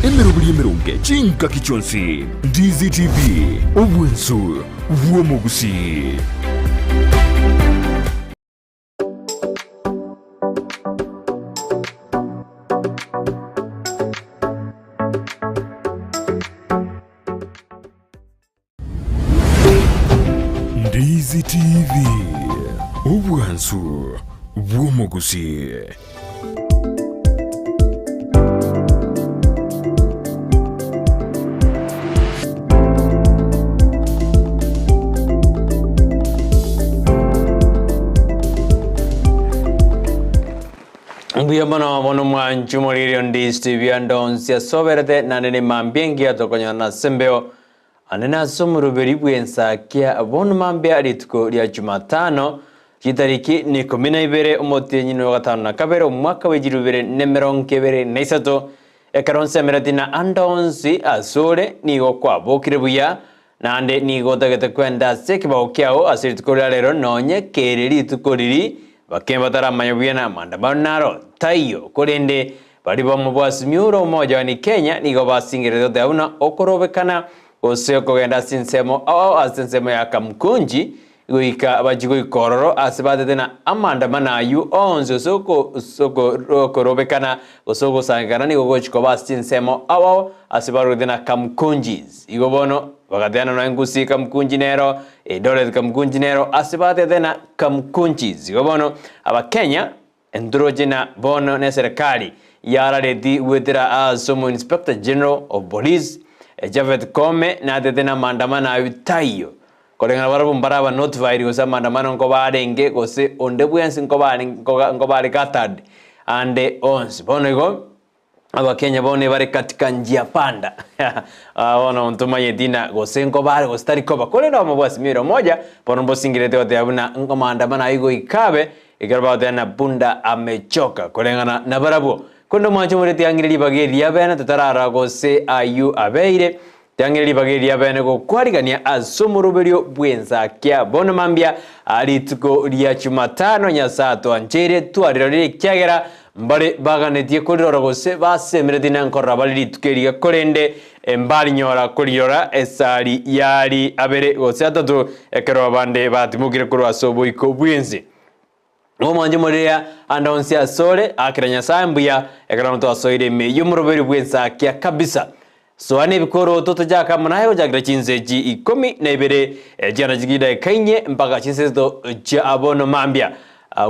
Emeroberi emeronge chingaki chionsi. Ndizi TV, obwensu bw'omogusii. Ndizi TV, obwansu bw'omogusii. Mbuya mono bono mwanchu morigereria Ndizi TV ande onsi ase oberete naende ne mambia engiya tokonyora ase embeo Ande nase omoroberi bw'ensakia bono mambia rituko ria Jumatano, chitariki neikomi na ibere omotienyi o gatano na kabere omwaka bwe chilifu ibere na emerongo ebere na isato, ekero nsemereti na ande onsi asore nigo kwabokire buya, naende nigo otagete kwenda ase ekebao kiao ase rituko ria rero nonye kere rituko riria bake bataramanya buya na amandamano naro taiyo, korende Baria b'omobwasimi ore omoja one Kenya nigo basingerete goteba buna okorobekana gose okogenda ase ensemo ao ase ensemo ya Kamkunji goika bachie goika ororo ase batete na amandamano ayio onsi gose okorobekana gose ogosangekana nigo gochia koba ase chinsemo ao ao ase barorete na Kamkunjis. Igo bono bagateana nonya Gusii Kamkunji nero, Eldoret Kamkunji nero ase batete na Kamkunjis. Igo bono Abakenya Entoroche na bono neserikari yarareti goetera ase omo Inspector General of Police Japhet Koome natete na maandamano ayio taiyo koreng'ana barabwo mbaraba notified gose amaandamano nkoba arenge gose onde bwensi nkoba arenge nkoba are gathered ande onsi. Bono igo Abakenya bono ebare katika njia panda. Ah, bono ntomanyeti na gose nkobare gose tari koba. Korende obomo bwa Azimio la Umoja bono mbosingerete goteba buna maandamano ayio goika abe ekero bagoteba na punda amechoka koreng'ana nabarabwo. Korende omwancho more tiang'ire ribaga eri ria bene totarara gose ayio abeire Tiang'ire ribaga eri ria bene gokwarigania ase omoroberio bw'ensakia. Bono mambia rituko ria Jumatano Nyasae atwancheire twarirorire ekiagera mbare baganetie korirora gose basemeretie na nkorora bare rituko eriga korende mbarinyora korirora esari yari abere gose atato ekero abande batimokire korwa ase oboiko bw'ense. Omwanche moriria ande onsi asore, akera Nyasae mbuya, ekero bono twasoire ime y'omoroberi bw'ensakia kabisa. Soa nebikoroto tochake amo naye gochakera chinsa echi ikomi na ibere chiana chigidaeka inye mpaka chinsa isato chia bono mambia.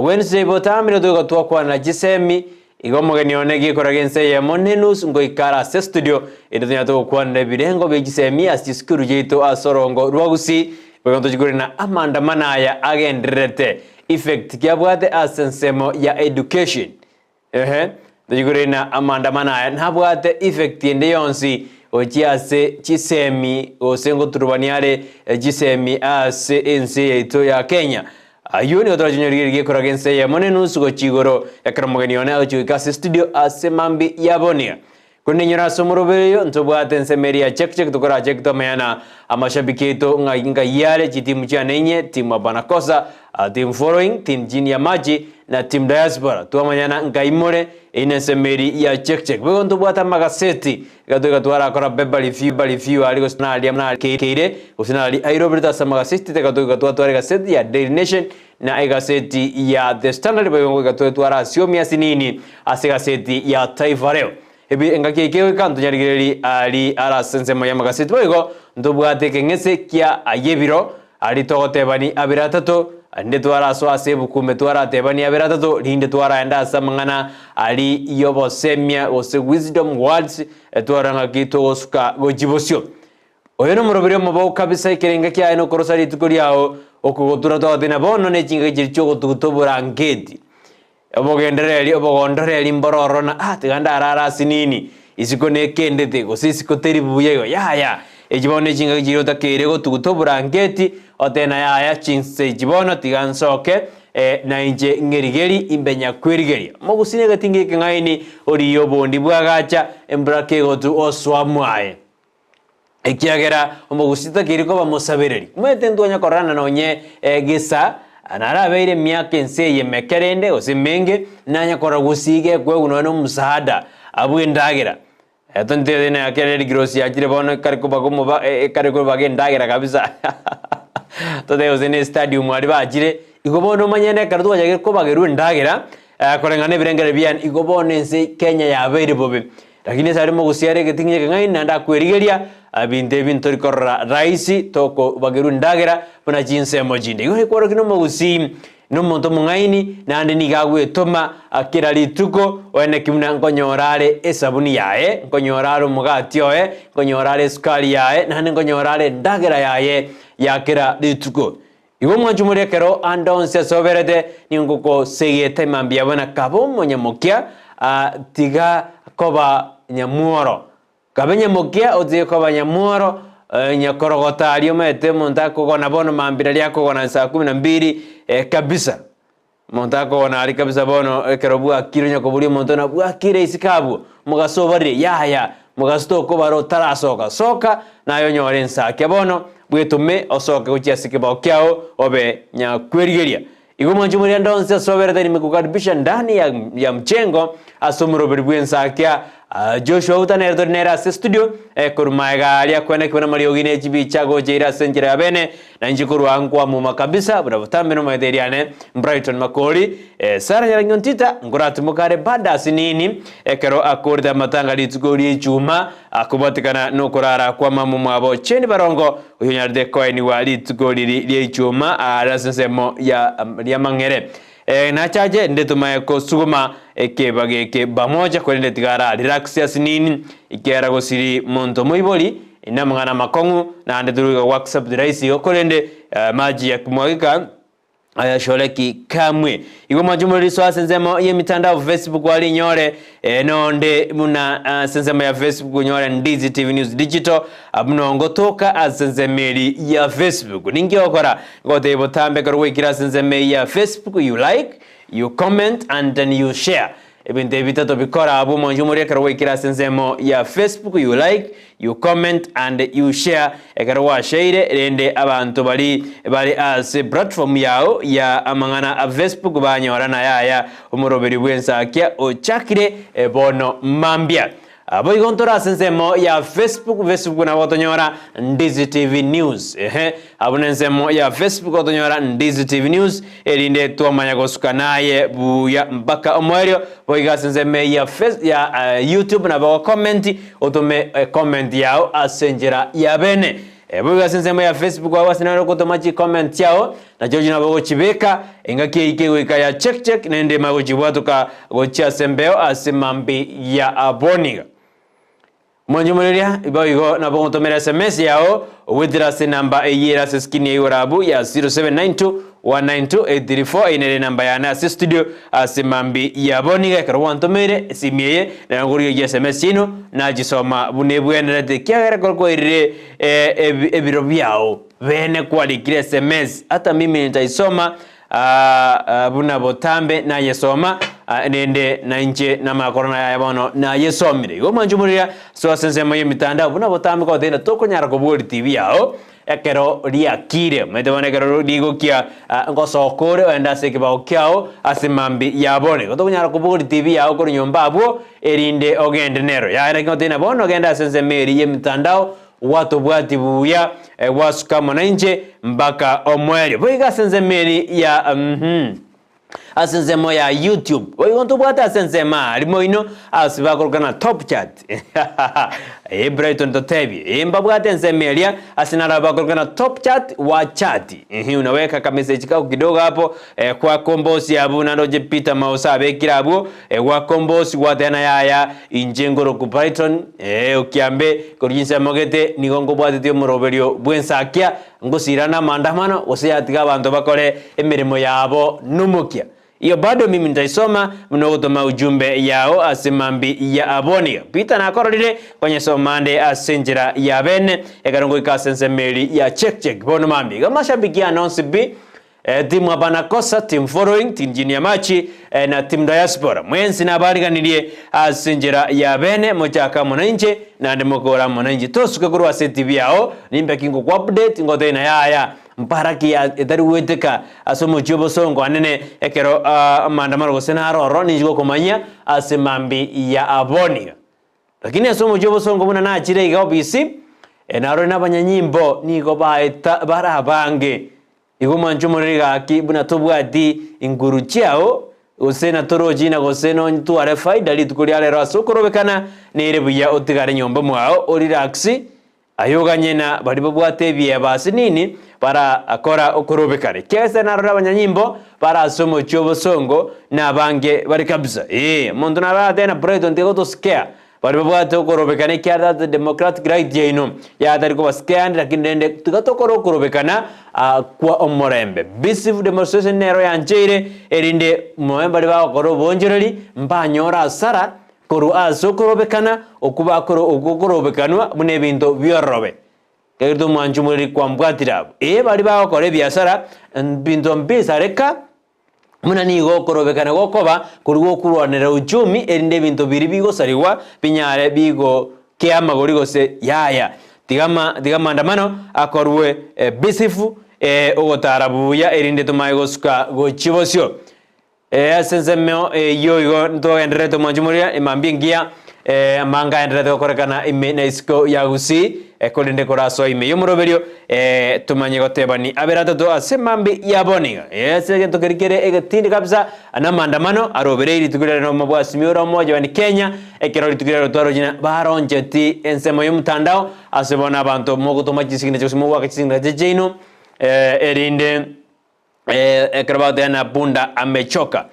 Wednesday botambe nigo togoika twakwana chisemi, igo omogeni one gekora gensa eyemo nenusu ngoika are ase estudio ere tonyare togokwanera ebirengo bie chisemi ase chisukuru chiaito ase orongo rwa Gusii, boigo ntochikore na amandamano aya agendererete. Effect ki abwate ase ensemo ya education? Ehe, tochikore na amandamano aya nabwate effect ende yonsi gochia ase chisemi gose ngoturubania are chisemi ase ense yaito ya Kenya. Ayio nigo torachinyorigeri gekoraga ense eyemo na enusu gochia igoro ekero omogeni one agochia goika ase studio ase mambi ya bonia. Korende inyora ase omoroberi oyo ntobwate ensemo eria ya check check tokoracheck tomanye na amashabiki aito ng'a ngai are chitimu chiane inye, team Abanakosa, team following, team Jini ya Machi na team Diaspora. Twamanyana ngai more, eyio nensemo eria ya check check. Boigo ntobwate amagaseti iga toika twarakora paper review review aria gose naria nakeire gose naria airoberete ase amagaseti teka toika twatwara egaseti ya Daily Nation na egaseti ya The Standard boigo ngoika tore twarasiomi ase nini ase egaseti ya Taifa Leo. Ebi engaki eke goika ntonyarigererie ari are ase ensemo y'amagaseti boigo ntobwate ekeng'ese kia ay'ebiro aria togotebani abere atato, rinde twarasoa ase ebuku ime twaratebani abere atato, rinde twaraenda ase amang'ana ari y'obosemia gose wisdom words twarora ng'aki togosuka gochia bosio. Oyo nomoroberi omobe kabisa ekerenga kiaye nokorosa rituko riao okogotura togoteba bono nechingaki chiria chiogotuguta oborangeti. Obogendereri obogondoreri mbororo na ah tiga ndarare ase nini, isiko nekendete gose isiko teri buya igo yaya. Echi bono nechingaki chiria otakeire gotuguta oborangeti otebe na yaya chinsa echi bono tiga nsoke na inche ng'erigeri imbe nyakwerigeria. Mogusii negetinga ekeng'aini origie obondi bwagacha embura kegotu osoa mwaye. Ekiagera omogusii takeire koba mosabereri. Omanyete ntwanya kororana nonye gesa narabeire emiaka ense eye emeke rende gose emenge, nanya korora gusii gekoegwa nonye na omusaada bw'endagera. Tontebi na ekero erigirosi yachire bono ekare kobaga omoba ekare kobaga endagera kabisa totebe gose ne estadium aria bachire, igo bono omanye na ekero twachakire kobagerwa endagera, koreng'ana na ebirengererio biane, igo bono ense Kenya yabeire bobe. Lakini ase aria mogusia are egeting'inyi ekeng'aini naende akwerigeria, ebinto ebi ntori korora rahisi tokobagerwa endagera buna chinsemo chinde. Igo ekworokia na omogusii Nomonto omong'aini, naende nigo agwetoma kera rituko, oeneki buna nkonyora are esabuni yaye, nkonyora are omogati oye, nkonyora are esukari yaye, naende nkonyora are endagera yaye ya kera rituko. Igo omwanchi omoria ekero ande onsi ase oberete, nigo ngokosegeta emambia buna kabe omonyamokia, tiga koba nyamworo. Kabe nyamokia, otige koba nyamworo, nyakorogota aria omanyete omonto akogona bono mambia riria akogona saa kumi na mbili kabisa. Omonto akogona aria kabisa bono ekero bwakire onya koboria omonto ng'a bwakire isiko abwo, mogaso obarire? Yaya, mogaso tokobara otarasoka, soka naye onyore ensakia bono bwetome osoke gochia ase ekebao kiao obe nyakwerigeria. Igo mwanche omorende onsi ase oberete nimekukaribisha ndani ya, ya mchengo ase omoroberi bw'ensakia Ah, Joshua Uta nere tori nere ase studio eh, korwa maega aria kwenekigwa na mariogi ne chibicha gocha ire ase enchera ya bene na inche korwa nkwamuma kabisa buna botambe nomaete eriane Brighton Makori eh, Sarah Nyarang'iontita nkoratimoka are bada asinini ekero akorete amatanga rituko rie echuma akobwatekana nokorara kwa mama omwabo Jane Barongo Oyonyarete koenigwa rituko riri ria ichuma aare ase ensemo ya riamang'ere. Nachache ndetomae kosuguma ekeba geke bamocha korende tiga ara relax asinini ekiagera gosiri monto moibori namang'ana amakong'u naende turi go accept rahisi igo korende maji yakimwagika Ayashoreki kamwe. Igo mwanche omoririso ase ensemo y'emitandao Facebook warinyore eh, nonde buna ase ensemo ya Facebook onyore Ndizi TV News Digital buna ngotoka ase ensemo eri ya Facebook. Ninki ogokora? Ngotebia botambe ekero gwaikire ase ensemo eye ya Facebook you like, you comment and then you share. Ebinto ebi bitato bikora abwo omwanchi omoria ekero gwaikire ase ensemo ya Facebook you like, you comment and you share ekero gwashaire rende abanto bari bare ase platform yao ya amang'ana a Facebook banyora naye aya omoroberi bwensakia ochakire bono mambia. Boigo ntore ase ensemo ya Facebook, Facebook nabo otonyora Ndizi TV News. Ehe, abwo nensemo ya Facebook otonyora Ndizi TV News, erinde twamanya gosuka naye buya mpaka omoerio. Boigo ase ensemo eye ya Face ya eh, YouTube nabo ogokomenti, otome ecomment yao ase enchera ya bene. Boigo ase ensemo ya Facebook agwo ase naro ogotoma chicomment chiao, nachio nabo ogochibeka, engaki eike goika ya check check, naende emanye gochibwatoka gochia ase embeo ase mambi ya aboniga. Mwanyomoreria, boigo nabo ogotomera sms yao goetera ase enamba eyio ere ase screen ya igoro abwo ya 0792 192 834 eyio nere enamba yane ase studio ase mambi ya boniga ekero gwantomeire esimi eye nero nkorigereria sms chiaino nachisoma buna ebwenerete ekiagera ekero kwairire ebiro biao bene kwarikire sms hata mimi nitaisoma Buna botambe nayesoma, rende nainche namakoro naye bono nayesomire. Igo mwanche omoreria ase ase ensemo y'emitandao buna botambe goteba tokonyara kobua TV yao ekero riakire. Omanyete bono ekero rigokia ngosoka ore ogende ase ekebao kiao ase mambi ya bono. Igo tokonyara kobua TV yao korwa nyomba abwo erinde ogende nero. Yaya naki ngoteba bono ogende ase ensemo eria y'emitandao Gwatobwati buya, gwasuka amo nainche mpaka omoerio. Boigo ase ensemo eri ya mm ase ensemo ya YouTube. Boigo ntobwate ase ensemo aa rimo ino ase bakorokana Top Chat. Ee Brighton totebie. Ee mbabwate ensemo eria ase naro bakorokana Top Chat wa chat. Ehe unaweka ka message kako kidogo hapo eh, kwa kombosi abwo naroche Peter Mausa abekire abwo eh, gwa kombosi gwatena yaya Inche ngoroku Brighton, ee, okiambe korwa chinsemo gete, nigo nkobwatetie omoroberio bw'ensakia, ngosirana amaandamano, gose yatiga abanto bakore emeremo yabo nomokia. Iyo bado mimi nitaisoma buna ogotoma ujumbe yao ase mambi ya aboniga. Peter nakororire konyesoma ande ase enchera ya bene, ekero ngoika ase ensemo eri ya check check. Bono mambi iga mashabiki ane onsi pi, Team Hapana Kosa, Team Following, Team Junior Machi, na Team Diaspora. Mwensi nabariganirie ase enchera ya bene, mochake amo nainche, naende mokore amo nainche. Tosuke korwa ase etibi yao, nimbe ki ngokwa update, ngotebie ng'a yaya, mpara ki ya etari goeteka ase omochie obosongo anene ekero amaandamano gose naro ororo, ninche gokomanyia ase mambi ya aboniga. Lakini ase omochie obosongo buna nachire iga obisi, narore nabanyanyimbo nigo baeta bare abange. Igo mwanche omoriri gaki buna tobwati inguru chiao, gose natorochi na gose nontware faida rituko ria rero ase okorobekana, nere buya otigare nyomba mwao orelax, aye oganye na baria babwate ebieba ase nini barakora okorobekana. Ekiagera narore abanyanyimbo bare ase omochie obosongo na abange bare kabisa. Ee, omonto naro aratebe na Brighton tiga gotoscare, Baria babwate okorobekana ekiagera the democratic right yaino yatari kobasika yande lakini rende tiga tokore okorobekana kwa omorembe. Peaceful demonstration nero yancheire erinde moe baria bagokora oboonchoreri mbanyore asara korwa ase okorobekana okwo bakoro okwo okorobekanwa buna ebinto biororobe. Ekero tomwancha omoreri kwambwatire abwo. Ee baria bagokora ebiasara binto mbisareka. Buna nigo okorobekana gokoba koria gokurwanera uchumi, erinde ebinto biria bigosarigwa binyare bigokea amagori gose yaya. Tiga ama tiga amaandamano akorwe bisifu, ogotara buya erinde tomae gosuka gochia bosio. Ase ensemo eyio igo ntogendererete omwanchi moria emambia engiya, amanga agendererete gokorekana ime na isiko ya Gusii. Korende korasoe ime y'omoroberio, tomanye gotebani abere atato ase mambia ya bono iga. Ase egento keria kere egetindi kabisa, namandamano arobereiri rituko riria nomo bwasimiore omoja one Kenya, ekero rituko riria twaroche ng'a baroncheti ensemo y'omotandao, ase bono abanto mogotoma chisignature gose mogoaka chisignature chiaino, erinde. Ekero bagoteba na punda amechoka.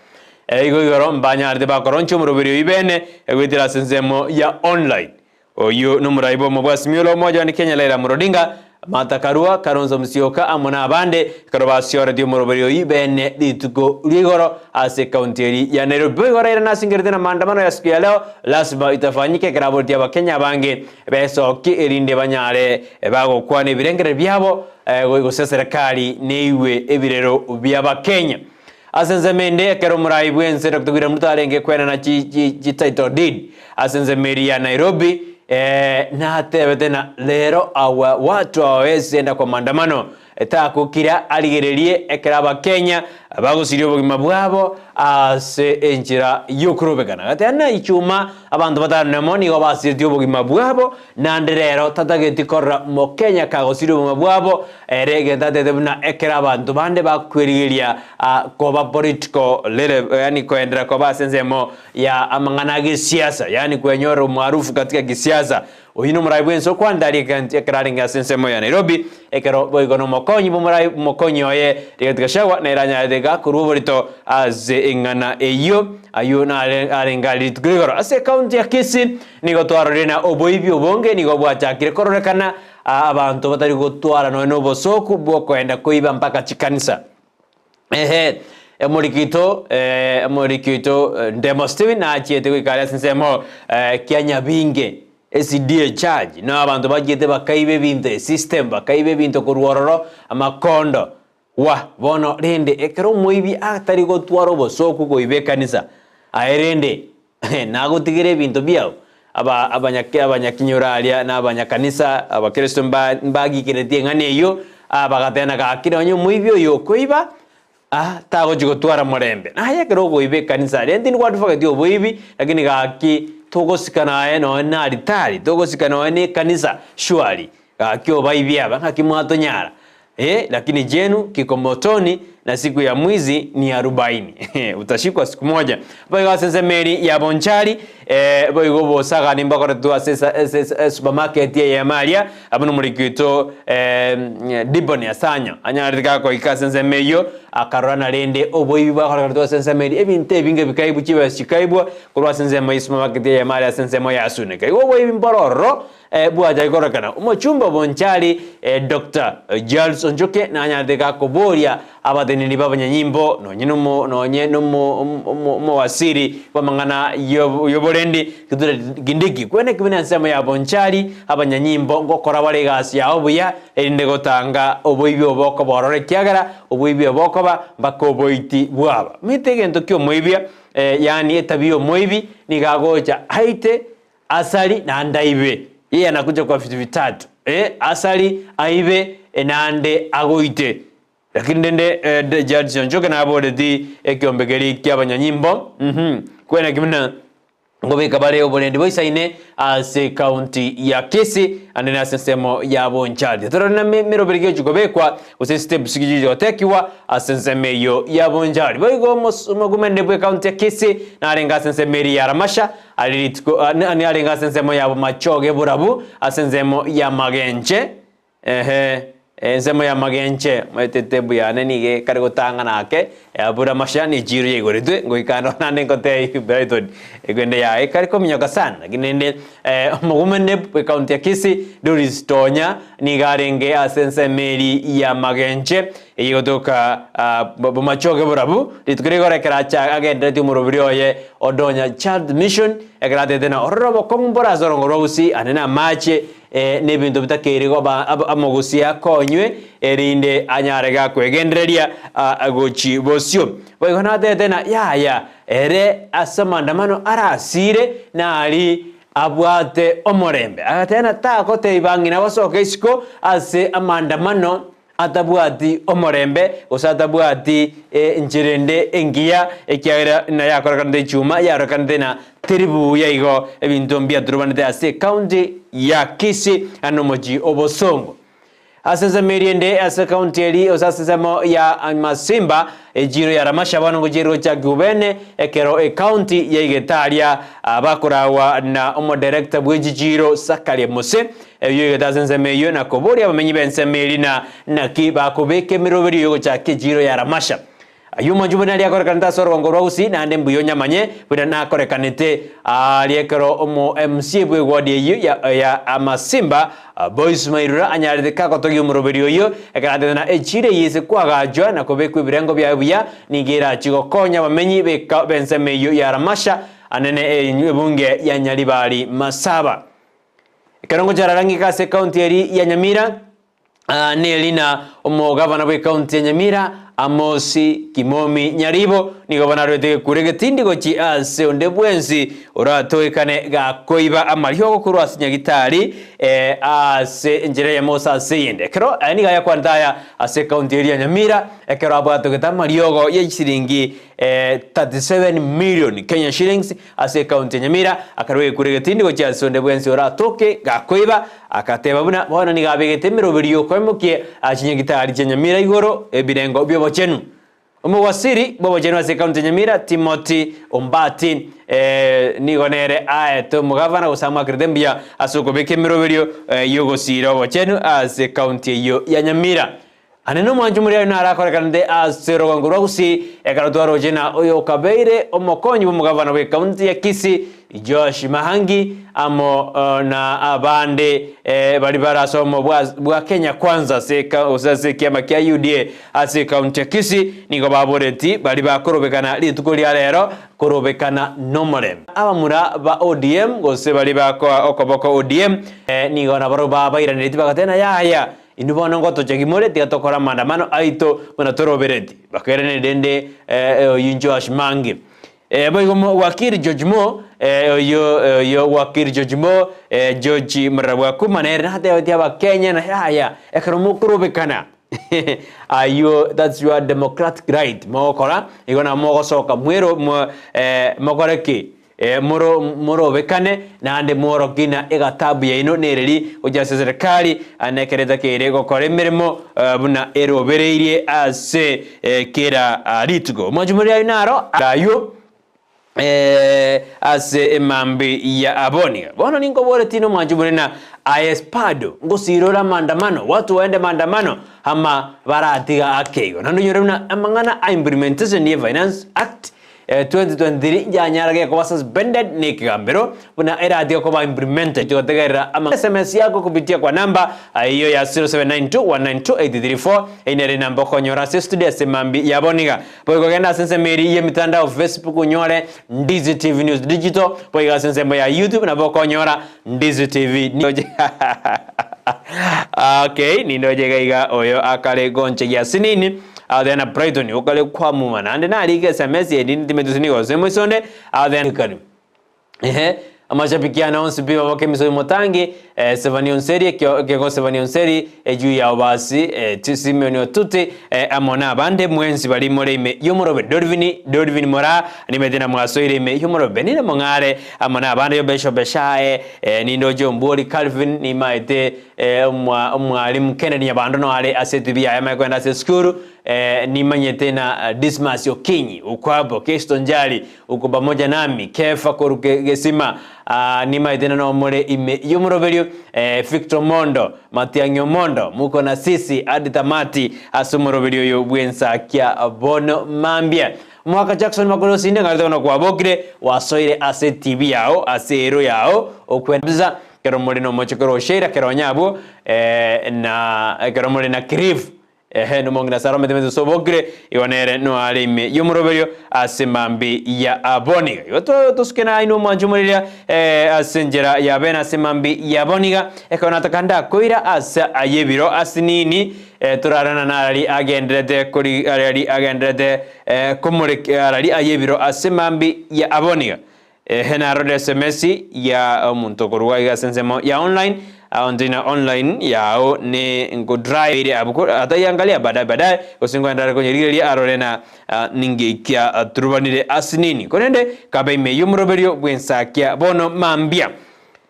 Igo igoro mbanyarete bakoroncha omoroberi oyio bene goetera ase ensemo ya online. Oyio nomorai bw'omo bwa Azimio la Umoja One Kenya Raila Amolo Odinga, Martha Karua, Kalonzo Musyoka amo na abande ekero basioretie omoroberi oyio bene rituko ria igoro ase ekaunti eri ya Nairobi. Boigo Raila nasingerete na maandamano ya siku ya leo lazima itafanyike ekero aboretie abakenya abange besokie erinde banyare bagokwana ebirengererio biabo Gose eserekari neigwe ebirero bi'Abakenya. Ase ensemo ende, ekero omorai bw'ense Doctor William Ruto arenge kwenana chi title deed ase ensemo eria ya Nairobi, natebete ng'a rero awa watu hawawezi enda kwa maandamano takokira arigererie ekero Abakenya bagosiria obogima bwabo ase enchera y'okorobekana. Agateba ng'a ichuma abanto batanemo nigo basiretie obogima bwabo Naende rero tatageti korora Mokenya kagosiria obogima bwabo, ere egento atete buna ekero abanto bande bakwerigeria koba political rele yaani koenderera koba ase ensemo ya amang'ana a gesiasa yaani kwenyora umaarufu katika kisiasa. Oyio nomorai bwense okwandaria egento ekero arenge ase ensemo ya Nairobi ekero boigo nomokonyi bw'omorai omokonyi oye Rigathi Gachagua nere anyarete gakorwa oborito ase eng'ana eyio ayio nare arenge aria rituko rigoro ase ecounty ya Kisii. Nigo twarorire na oboibi obonge nigo bwachakire kororekana, abanto batari gotwara nonya nobosooku bw'okoenda koiba mpaka chikanisa. Ehe, omoriki oito, omoriki oito Ndemo Stephen nachiete goika aria ase ensemo kia Nyabinge SDA Church, nao abanto bachiete bakaiba ebinto, esystem, bakaiba ebinto korwa ororo, amakondo, Wa, bono rende ekero omoibi atari gotwara obosooku koiba ekanisa, aye rende Nagotigere ebinto biao. Aba abanyake abanyakinyoro aria na abanyakanisa abakristo mba mbagikeretie eng'ana eyio, ah bagatena gaki nonye omoibi oyo okoiba, ah tagochi gotwara morembe. Naye ekero okoiba ekanisa aria intwe nigo oboibi, lakini gaki togosika naye nonye na aritari, togosika nonye na ekanisa surely, gaki obaibie aba ng'aki mwatonyara. Eh, lakini chenu kiko motoni na siku ya mwizi ni arubaini. Utashikwa siku moja. Boigo ase ensemo eri ya Bonchari, eh, boigo obosagani mbakoretwe ase esa- ase esa- esupermarket eyemo aria, abwo nomoriki oito eh, Diboni Asanyo anyarete gakoika ase ensemo eyio, akarora narende oboibi bwakorekanetwe ase ensemo eria, ebinto ebinge bikaibwa, chibesa chikaibwa korwa ase ensemo ya esupermarket eyemo aria ase ensemo ya Suneka. Igo oboibi mboro ororo, Bwachake kororekana omochumba bonchari Doctor Charles Onchoke nanyarete gakoboria abateneneri b'abanyanyimbo nonye nomo nonye nomo omowasiri bw'amang'ana y'oborendi Kithure Kindiki kwene ki buna ensemo ya bonchari abanyanyimbo ngokora bare egasi yabo buya erinde gotanga oboibi obo okoba ororo ekiagera oboibi obo okoba mpaka oboiti bwaba. Omanyete egento ki'omoibia yaani etabi y'omoibi nigo agocha aite Asari naende aibe, yeye anakuja kwa vitu vitatu, eh, asari, aibe, naende agoite. Lakini rende eh, Judge Onchoke naboreti ekiombe keria kia abanyanyimbo, uhum, kwena ki buna. Nkobeka bare oborendi boisaine ase ekaunti ya Kisii ande nase ensemo ya Bonchari. Torore na meroberi gechi kobekwa gose steps gichi gotekigwa ase ensemo eyio ya Bonchari. Boigo omogumende bwe ekaunti ya Kisii narenge ase ensemo eria ya Ramasha are rituko narenge ase ensemo ya Bomachoge Borabu ase ensemo ya Magenche Ehe, ensemo y'amagenche, omanyete etebu yane nigo ekare gotang'ana ake, yabura amasha ne chiiro yaigoretwe, ngoika ande naende ngotebie Brighton, ekwende yaye ekare kominyoka sana, lakini rende omogumene bw'ecounty ya Kisii, Doris Tonya, nigo arenge ase ensemo eria y'amagenche, eyio egotoka Bomachoge Borabu, rituko rigoro ekero acha agenderetie omoroberi oye o Donya Child Mission, ekero atebete ng'a ororo obokong'u mbore ase orongo rwa Gusii, ande namache Nebinto bitakeire koba amogusia akonywe, erinde anyare gakwegendereria gochia bosio. Boigo natebete ng'a yaya, ere ase amaandamano arasire nari abwate omorembe. Agateba ng'a tagotebia bang'ina basoke isiko ase amaandamano atabwati omorembe, gose atabwati enchera ende engiya, ekiagera nayakorekanete echuma yarorekanete na teri buya igo ebinto mbiaturubanete ase ecounty ya Kisii ande omochie o Bosongo. Ase ensemo eria ende ase ecounty eria gose ase ensemo ya Masimba echiro ya Ramasha bono ngochia ere gochakigwa bene ekero ecounty yaigete aria bakoragwa na omodirector bwe chichiro Zakaria Mose Eyio egete ase ensemo eyio, na koboria abamenyi b'ensemo eria na naki bakobeka emeroberio y'ogochaka echiiro ya Ramasha. Ayio omonche buna aria akorekanete ase orogongo rwa Gusii, naende mbuya onyamanye buna nakorekanete aaria ekero omo MCA bw'eward eyio ya ya Amasimba, Boyce Mairura anyarete kagotogia omoroberio oyio, ekero atebete na echiiro eyio ase kwagachwa na kobekwa ebirengo biaye buya, nigo erachie gokonya abamenyi b'eka b'ensemo eyio ya Ramasha anene ebunge ya Nyaribari Masaba. Ekero ngochara ng'ike ase ekaunti eria ya Nyamira, neri na omogavana bw'ekaunti ya Nyamira, Amosi Kimomi Nyaribo, nigo banarwete egekuro egetindi gochia ase onde bwensi oratoekane gakoiba amariogo korwa ase nyagitari ase enchera eyemo gose ase eyende. Ekero aya nigo ayakwanete aya ase ekaunti eria ya Nyamira, ekero abwatogete amariogo ye chisiringi 37 million Kenya shillings Ase ekaunti ya Nyamira, akarua egekuro egetindi gochia ase onde bwensi oratoke gakoiba, agateba buna bono nigo abegete emeroberi y'okoimokia chinyagitari chia Nyamira igoro ebirengo bi'obochenu. Omowasiri bw'obochenu ase ekaunti ya Nyamira, Timothy Ombati, nigo nere aete omogavana gose amoakerete mbuya ase okobeka emeroberio y'ogosiira obochenu ase ekaunti eyio ya Nyamira. Ane nomwancho moria oino arakorekanete ase orogongo rwa Gusii, ekero twaroche na oyokabeire omokonyi bw'omogavana bw'ekaunti ya Kisii, Joash Mahangi, amo na abande baria bare ase obomo bwa Kenya Kwanza ase gose ase ekiama kia UDA ase ekaunti ya Kisii, nigo baboreti baria bakorobekana rituko ria rero korobekana nomorembe. Abamura ba ODM gose baria bakoa okoboko ODM nigo nabarobwo babairaneretie bagateba ng'a yaya, Inwe bono ngotochegi more, tiga tokore amaandamano aito buna torobereti. Bakairaneria rende oyio Joash Mangi. Boigo wakili George Mo, oyio oyio wakili George Mo, George Murarabwakuma nere natebetie Abakenya na yaya, ekero mokorobekana ayio that's your democratic right mogokora, igo nabo mogosoka mwero mokore ki? Morobekane, naende mworokie ng'a egatabu yaino nereri gochia ase serikali, na ekero etakeire gokora emeremo buna erobereirie ase kera rituko. Omwancho moria ayio naro ayio ase emambi ya Abonia. Bono ninkoboretie nomwancho moria ng'a aye Spado, ngosiira ore amaandamano, watu waende maandamano, ama baratiga ake igo. Naende onyore buna amang'ana a implementation ye Finance Act 2023 yanyara gekoba suspended ne ekegambero buna eratige koba implemented gotegerera ama sms yako kupitia kwa namba eyio ya 0792192834 eyio nere enamba okonyora ase studio ase mambi ya boniga boigo genda ase ensemo eri ye mitandao Facebook onyore Ndizi TV News Digital boigo ase ensemo ya YouTube nabo okonyora Ndizi TV News okay nindoche iga iga oyo akare gonchegia asinini Athena Brighton okare kwamuma naende narike sms endi ntimeti gose nigo gose moisonde Athena kanu ehe. Amashabiki ane onsi pi baboke emisogi motangi, eh, Sevani Onseri, ekio ekego Sevani Onseri, ejuu yao basi, eh, ti Simeoni Otuti, eh, amo nabande mwensi baria more ime y'omorobe Dorivini, Dorivini Moraa, nimete na mwasoire ime y'omorobe Benina Mong'are, amo nabande Yobesha Obeshae, eh, nindoche Ombuori Calvin, nimaete, eh, omwa omwalimu Kennedy Nyabando noare ase etibi yaye amanye kogenda ase esukuru, eh, nimanyete na Dismas Okinyi, Okwabo, Kesto Njali, Uko pamoja nami, Kefa korwa gesima, aa, nimaete na nomore ime y'omoroberio, eh, Victor Mondo, Matiang'i Omondo, muko na sisi hadi tamati ase omoroberio oyo bw'ensakia bono mambia. Omogaka Jackson Makori Osinde ngarete bono kwabokire, wasoire ase etibi yao, ase ero yao, okwenza kero more nomochokoro o Sheila, kero onye abwo, eh, na ekero more na Cliff, Ehe, nomong'ina Sara omete mete osobokire, igo nere noare ime y'omoroberio ase mambi ya aboniga. Igo to- tosuke nainwe omwancho omoriria eh, ase enchera ya bene ase mambi ya aboniga, ekero nataka ndakoira ase ay'ebiro ase nini, eh, torarana narari agenderete kori arari agenderete eh, komorek arari ay'ebiro ase mambi ya aboniga. Ehe narorire sms ya omonto okorwa iga ase ensemo ya online aonte na online yao ne nkodrive ere abwo ataiangalia baadaye baadaye gose nkoenda are konyerigereria arore na ningeikia turubanire ase nini korende kabe ime y'omoroberio bw'ensakia bono mambia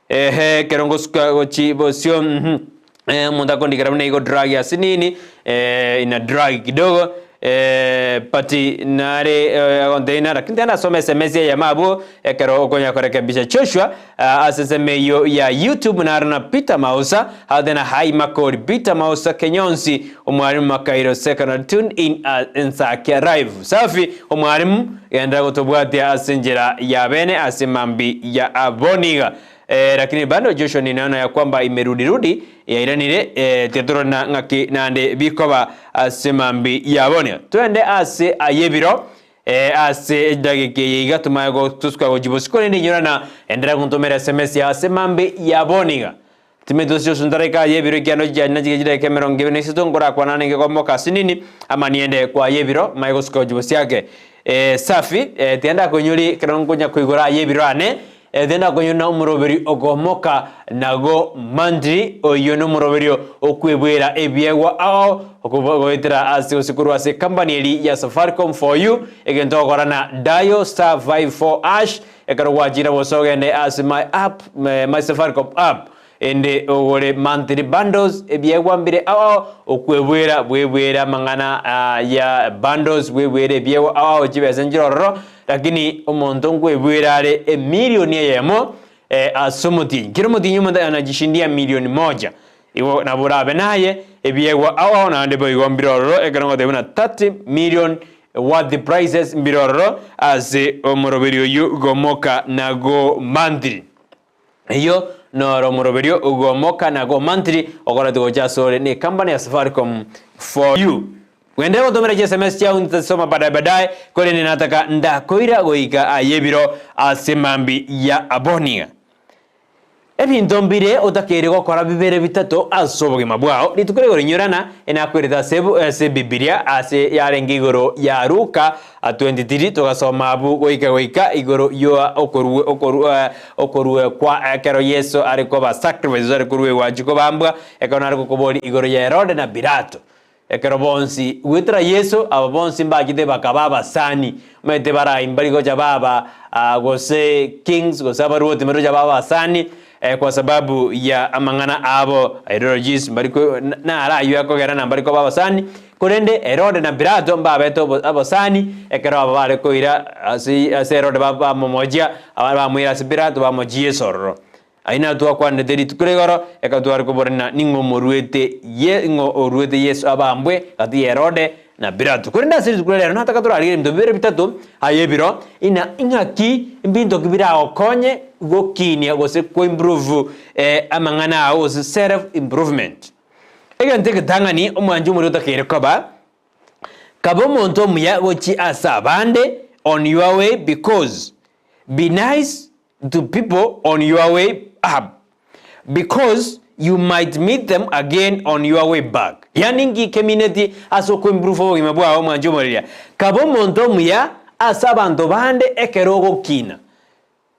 ehe ekero ngosuka gochi bosio mhm eh, omonto akondikera buna igo drug ase nini eh, ina drug kidogo eh, but nare eh, agontebia ng'a lakini tenda asome sms eyemo abwo ekero okonya korekebisha Joshua ah, ase ensemo eyio ya YouTube naro na Peter Mausa agote na hi Makori Peter Mausa Kenyonsi omwalimu Makairo Secondary tune in uh, Ensakia live safi omwalimu genderera gotobwatia ase enchera ya bene ase mambi ya aboniga Eh, lakini bado Joshua ninaona ya kwamba imerudirudi yairanire eh, tiatorora ng'aki nande bikoba ase mambi yabonio twende ase ayebiro eh, ase edagika eye iga tumanye gotusuka gochi bosiko rende inyora na enderera gontomera sms ya ase mambi yaboniga timeti ase Joshua ntaraika ayebiro ekiando chiane nachike chidakika emerongo ebere na isato nkorakwana nenge komoka ase nini ama niende kwa ayebiro manye gosuka gochi bosiake eh, safi eh, tiga ndakoinyori ekero nkonya koigora ayebiro ane Ere nakonyora omoroberi okomoka nago mantri, oyio nomoroberio okwebwera ebiegwa ao goetera ase gose korwa ase company eri ya Safaricom for you, egento ogokora na dial star 54 hash, ekero gwachire bosa ogende ase my app, my Safaricom app, ende ogore monthly bundles, ebiegwa mbire ao ao, okwebwera bwebwere amang'ana ya bundles, bwebwere ebiegwa ao ao chibesa nchire ororo, Lakini omonto nkwebwera are emilioni eyemo ase omotienyi. Kera omotienyi omonto anajishindia milioni moja. Igo nabo orabe naye ebiegwa ao ao naende boigo mbire ororo ekero ngoteba buna 30 million worth prizes mbire ororo ase omoroberi oyio gomoka na go monthly. Eyio noro omoroberio gomoka na go monthly okoretwe gocha asore ne company ya Safaricom for you. Gwenderera gotomera chi sms chiao nitasoma baadaye baadaye korende nataka ndakoira goika aye ebiro ase mambi ya abonia. Ebinto mbire otakeire gokora bibere bitato ase obogima bwao rituko rigoro inyorana enakwerete ase ase ebibilia ase yarenge igoro ya Luka 23 togasoma abwo goika goika igoro ya okorue okorue okorue kwa ekero Yeso are koba sacrifice are koruegwa achia kobambwa ekero nare gokoboria igoro ya Herode na Pilato Ekero bonsi goetera Yeso, aba bonsi mbachete bakaba abasani, omanyete barai mbari gocha baba gose kings gose abaruoti mbari gocha baba abasani kwa sababu ya amang'ana abo ideologies mbari ko naro ayio akogera na mbari koba abasani, korende Herode na Pilato mbabete abasani ekero aba bare koira ase ase Herode bamomochia abande bamoira ase Pilato bamochia Yeso ororo. Ayio natwakwanete rituko rigoro, ekero tware kobora ng'a ning'o omoruete Ye, ng'o oruete Yeso abambwe gati ya Herode na Pilato. Korende ase rituko ria rero nataka torarigererie ebinto bibere bitato aye ebiro, ina ing'aki mbinto ki biragokonye gokinia gose koimprove amang'ana ao gose self improvement. Egento egetang'ani omwanchi omoria otakeire koba, kabe omonto omuya gochia ase abande on your way because be nice to people on your way up because you might meet them again on your way back. Yaani inki kemineti ase okoimprove obogima bwao mwanche omoreria? Kaba omonto omuya ase abanto bande ekero ogokina.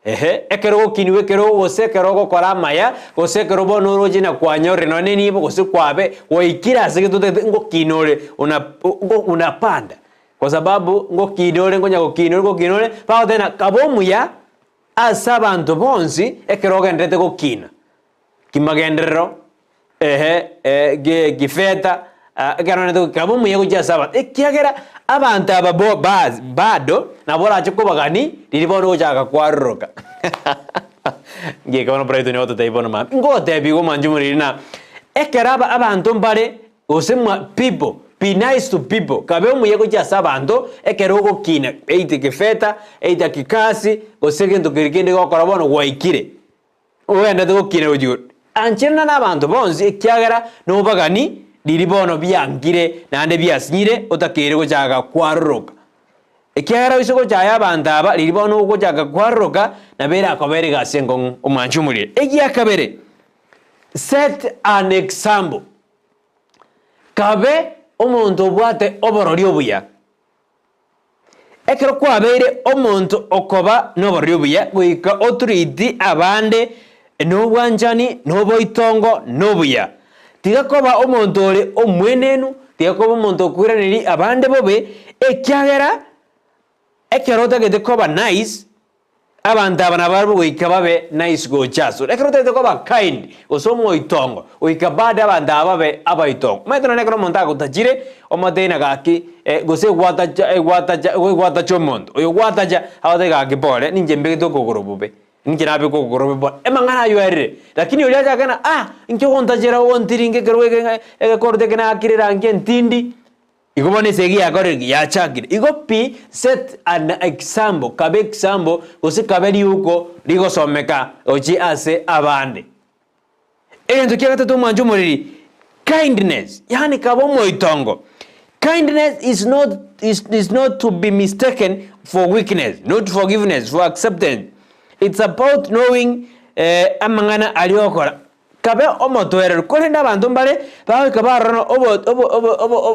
Ehe, ekero ogokinigwa ekero gose ekero ogokora amaya, gose ekero bono oroche na kwanyorire nonya nenibo gose kwabe gwaikire ase egento otagete ngokina ore una unapanda kwa sababu ngokina ore nkonya gokina ore ngokina ore bagoteba ng'a kabe omuya ase abanto bonsi ekero ogendererete gokina. Kimagenderero, ehe, ge kifeta, ekero ogendererete kabe omuya gochia ase abanto, ekiagera abanto aba bo bas bado nabo orache kobagani riria bono ogochaka kwaroroka. Ngieka bono Brighton ogototebia bono mambia, ngotebia igo mwanche omoriri na ekero aba abanto mbare gose mwa people, be nice to people, kabe omuya gochia ase abanto ekero ogokina either kifeta, either kikasi, gose gento keria kende gokora bono gwaikire. Ogenderete gokina gochia igoro. Ancherana nabanto bonsi, ekiagera nobagani riria bono biankire naende biasinyire otakeire gochaka kwaroroka. Ekiagera oise gochaya abanto aba riria bono ogochaka kwaroroka, nabo erakobere egasi enkong'u omwanche omorire. Egiakabere, set an example. Kabe omonto obwate oborori obuya. Ekero kwabeire omonto okoba noborori obuya, goika oturiti abande nobwanchani, noboitongo, nobuya. Tiga koba omonto ore omwenenu, tiga koba omonto okoiraneria abande bobe, ekiagera ekero otagete koba nice, Abanto aba nabarabwo goika babe nice gocha asore. Ekero otagete koba kind gose omoitongo, goika bado abanto aba babe abaitongo. Omanyete nonye ekero omonto agotachire, omotebie ng'a gaki gose egwatacha egwatacha egwatacha omonto, oyo gwatacha agotebie gaki pore, ninche mbegete okogoro bobe, ninche nabeka okogoro bobe bono, amang'ana aywo arire. Lakini oria achake ng'a ah, inki ogontachera ogontiringa ekerogo eke ng'a egekoroto eke nakire erangi entindi. Igo bono esegi yakorire ki? Yachakire. Igo pi set an example, kabe example gose kabe riuko rigosomeka gochia ase abande. Egento kia gatato omwanche omoriri, kindness, yaani kabe omoitongo. Kindness is not, is, is not to be mistaken for weakness, not forgiveness, for acceptance. It's about knowing eh, amang'ana aria ogokora. Kabe omotoereru, korende abanto mbare bagoika barora ng'a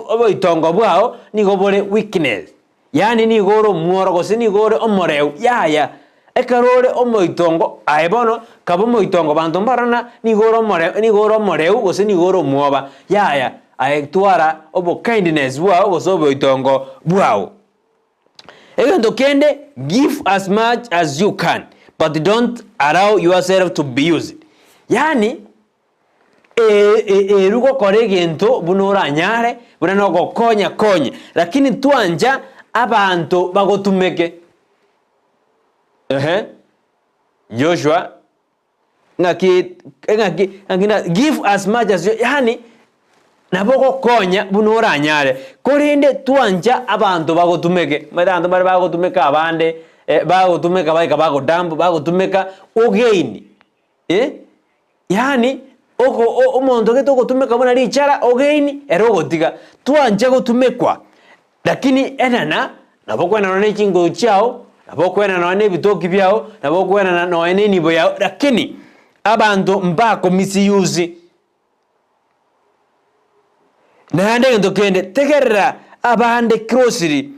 oboitongo bwao nigo bore weakness, yaani nigo ore omworo gose nigo ore omoreu, yaya. Ekero ore omoitongo, aye bono kabe omoitongo abanto mbarore ng'a nigo ore omore nigo ore omoreu gose nigo ore omwoba, yaya. Aye twara obokindness bwao gose oboitongo bwao. Egento kende, give as much as you can, but don't allow yourself to be used. Yaani, eru gokora egento buna oranyare, buna nogokonya konya, lakini twancha abanto bagotumeke. Ehe, Joshua, ng'aki ng'aki ng'aki na give as much as you yaani nabo ogokonya buna oranyare, korende twancha abanto bagotumeke, omanyete abanto mbare bagotumeka abande bagotumeka baika bagodump bagotumeka ogain eh, yaani oko omonto gete ogotumeka buna richara ogain ere ogotiga, twancha gotumekwa. Lakini enena, nabo okwenana ne chinguru chiao, nabo okwenana nonya nebitoki biao, nabo okwenana nonya nenibo yao, lakini abanto mbako misuse. Naende egento kende, tegerera abande closely,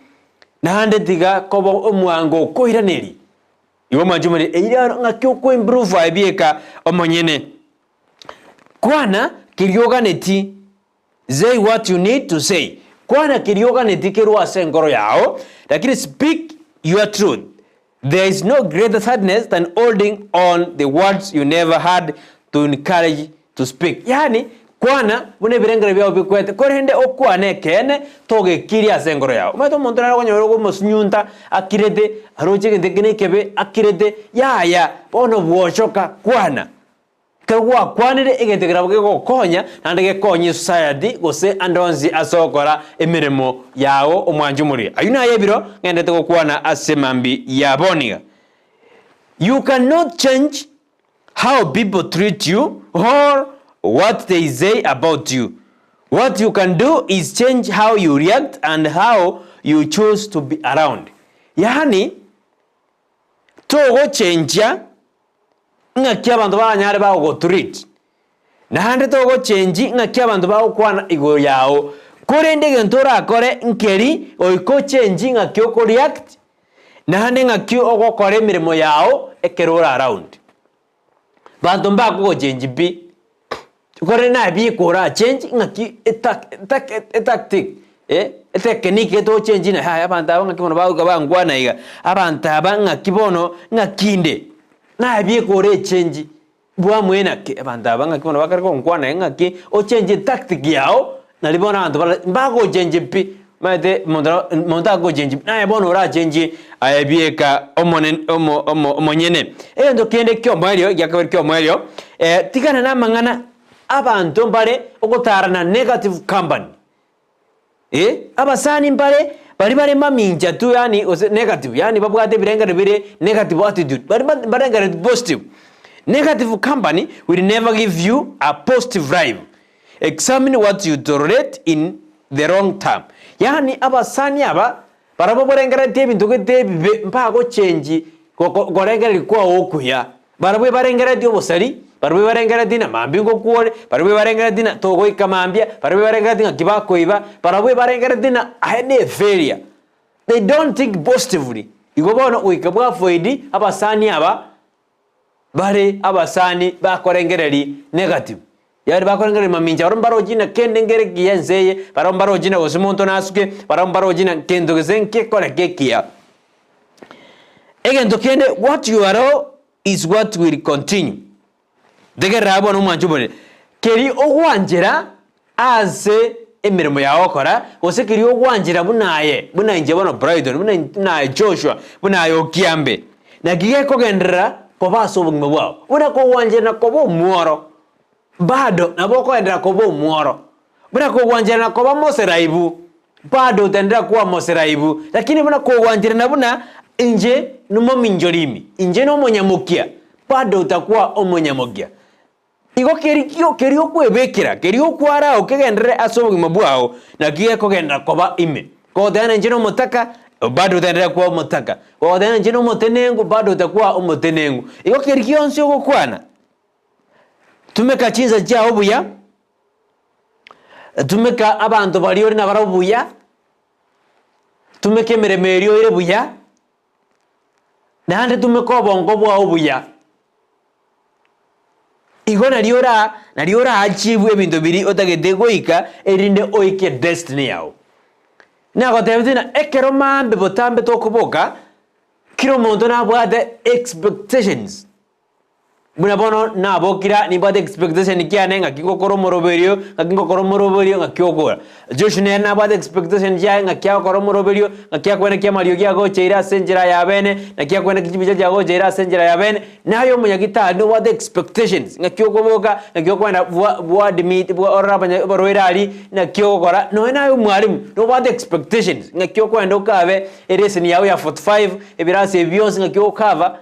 naende tiga koba omwango okoiraneria. Igo mwanche omanyete, eira aro ng'aki okoimprove aye bieka omonyene. Kwana keria oganeti. Say what you need to say, Kwana keria oganetie kerwe ase enkoro yao, lakini speak your truth. There is no greater sadness than holding on the words you never had to encourage to speak. Yaani, kwana buna ebirengererio biao bikwete, korende okwane ekeene togekirie ase enkoro yao. Omanyete omonto nare okonyora okomosunyunta akirete, aroche egento eke nekebe, akirete, yaya, bono bwochoka, kwana. Ekero gwakwanire egento ekerabo kegokonya, naende gekonye esociety gose ande onsi ase ogokora emeremo yao omwanche omoria. Ayio naye ebiro ng'endete gokwana ase mambi ya bono iga. You cannot change how people treat you or what they say about you. What you can do is change how you react and how you choose to be around. Yaani togochenchia Ng'aki abanto baranyare bagogotreat, naende togochengi ng'aki abanto bagokwana igoro yao. Korende egento orakore nkeri goika ochengi ng'aki okoreact, naende ng'aki ogokora emeremo yao. ekero ore around. Banto mbakogochengi pi, korende naye bieka orachengi ng'aki etac etac etactic eh, etekeniki etochengi na yaya abanto aba ng'aki bono bagoika bankwana iga, abanto aba ng'aki bono ng'aki inde, naye bieka orechengi bwamwene naki abanto aba ng'aki bono bakare gonkwana iga ng'aki ochengie etactic yago nari bono abanto bara mbagochengi pi, omanyete omonto na monto agochengi pi, naye bono orachengie aye bieka omonene omo omo omonyene. Egento kende kiomoerio egiakabere kiomoerio, tigana na amang'ana abanto mbare ogotarana negative company. Eh, abasani mbare baria bare mamincha tu yaani gose negative yaani babwate ebirengererio bire negative attitude, baria ba mbarengereti positive. Negative company will never give you a positive life. Examine what you tolerate in the long term. Yaani abasani aba barabwo barengereretie ebinto gete ebibe mbagochengi goko korengereria kwao okuya. Barabwo ebarengereretie obosari, barabwo ebarengereretie ng'a mambia ngokwore, barabwo ebarengereretie ng'a togoika mambia, barabwo ebarengereretie ng'aki bakoiba, barabwo ebarengereretie ng'a aye ne efailure. They don't think positively. Igo bono goika bw'avoid abasani aba bare abasani bakorengereria negative. Yaani bakorengereria mamincha barabwo mbarochi ng'a kende nkere ekiya ense eye, barabwo mbarochi ng'a gose monto nasuke, barabwo mbarochi ng'a kento gese nkekoreke ekiya. Egento kende what you allow is what will continue. Tegerera abwo bono omwancho omonene, keria ogwanchera ase emeremo yao ogokora, gose keria ogwanchera buna aye, buna inche bono Brighton, buna buna aye Joshua, buna aye Okiambe, naki gekogenderera koba ase obogima bwao. Buna kogwancherana koba omworo, bado nabo okogenderera koba omworo. Buna kogwancherana koba moseraibu, bado otenderera koba moseraibu. Lakini buna kogwancherana buna inche nomominchorimi, inche nomonyamokia, bado otakoa omonyamokia. Igo kerikio keria okwebekera, keria okwara okegenderere ase obogima bwao, naki gekogenderera koba ime. Kogoteba ng'a inche nomotaka, bado otenderere koba omotaka. Kogoteba ng'a inche nomotenenku, bado otakoa omotenenku. Igo keria gionsi ogokwana, tumeka chinsa chiao buya, Tumeka abanto baria ore nabarabwo buya, tumeka emeremo eria oire buya, naende tumeka obongo bwao buya. Igo nario ora nario ora achieve ebinto biria otagete goika erinde oike destiny yago. Nagotebetie ng'a ekero maambia botambe tokoboka, kera omonto nabwate expectations. Buna bono nabokire aa, nimbwate expectation kiane ng'aki ngokora omoroberio, ng'aki ngokora omoroberio, ng'aki okora. Joshua nere nabwate expectation chiaye ng'aki agokora omoroberio, ng'aki akwenekia amariogi agocheire ase enchera ya bene, naki akwenekia chibicha chiagocheire ase enchera ya bene, naye omonyagitari nobwate expectations, ng'aki okoboka, ng'aki okoenda bwa bwa admit bwa orore abanya abarwaire aria, naki ogokora, nonye naye omwalimu, nobwate expectations, ng'aki okoenda okabe eleseni yago ya 45, ebirasi ebi bionsi ng'aki ogokava.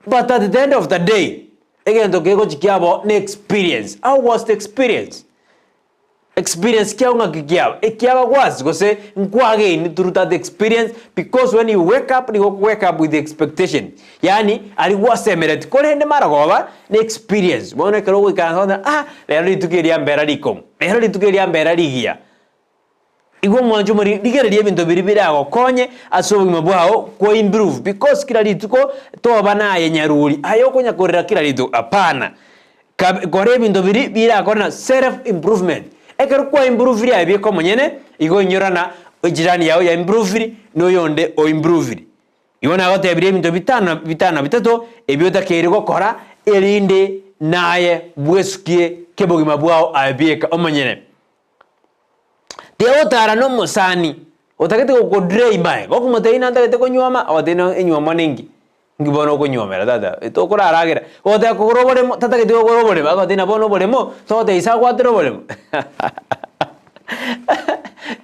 But at the end of the day, egento kegochi kiabo ne experience. How was the experience? Experience kiao ng'aki kiaba? Ekiaba gwasi gose nkwagain through that experience because when you wake up nigo oko wake up with expectation. Yaani aria gwasemereti korende marogoba ne experience. Bono ekero ogoikaransa ogoteba ah rero rituko eri riambera rikong'u, rero rituko eri riambera rigiya. Igo omwancho omoriri, rigereria ebinto biria biragokonye ase obogima bwao ko improve because kera rituko toba naye nyaruri aye okonya korera kera rituko hapana. Kab kora ebinto biria birakore na self improvement. Ekero kwa improvire aye bieka omonyene, igo inyora na ejirani yao ya improviri na oyonde o improviri. Igo nagotebirie ebinto bitano bitano bitato ebi otakeire gokora erinde naye bwesukie kebogima bwao aye bieka omonyene. Tiga gotara na omosani otagete gokodrain aye, gokomotebia ng'a ntagete konyuoma, agotebia ng'a enyuomo ninki? Nki bono okonyuomera tata, tokoraragera. Goteba kogora oboremo, tatageti kogora oboremo, agotebia ng'a bono oboremo, togotebia ise agwatere oboremo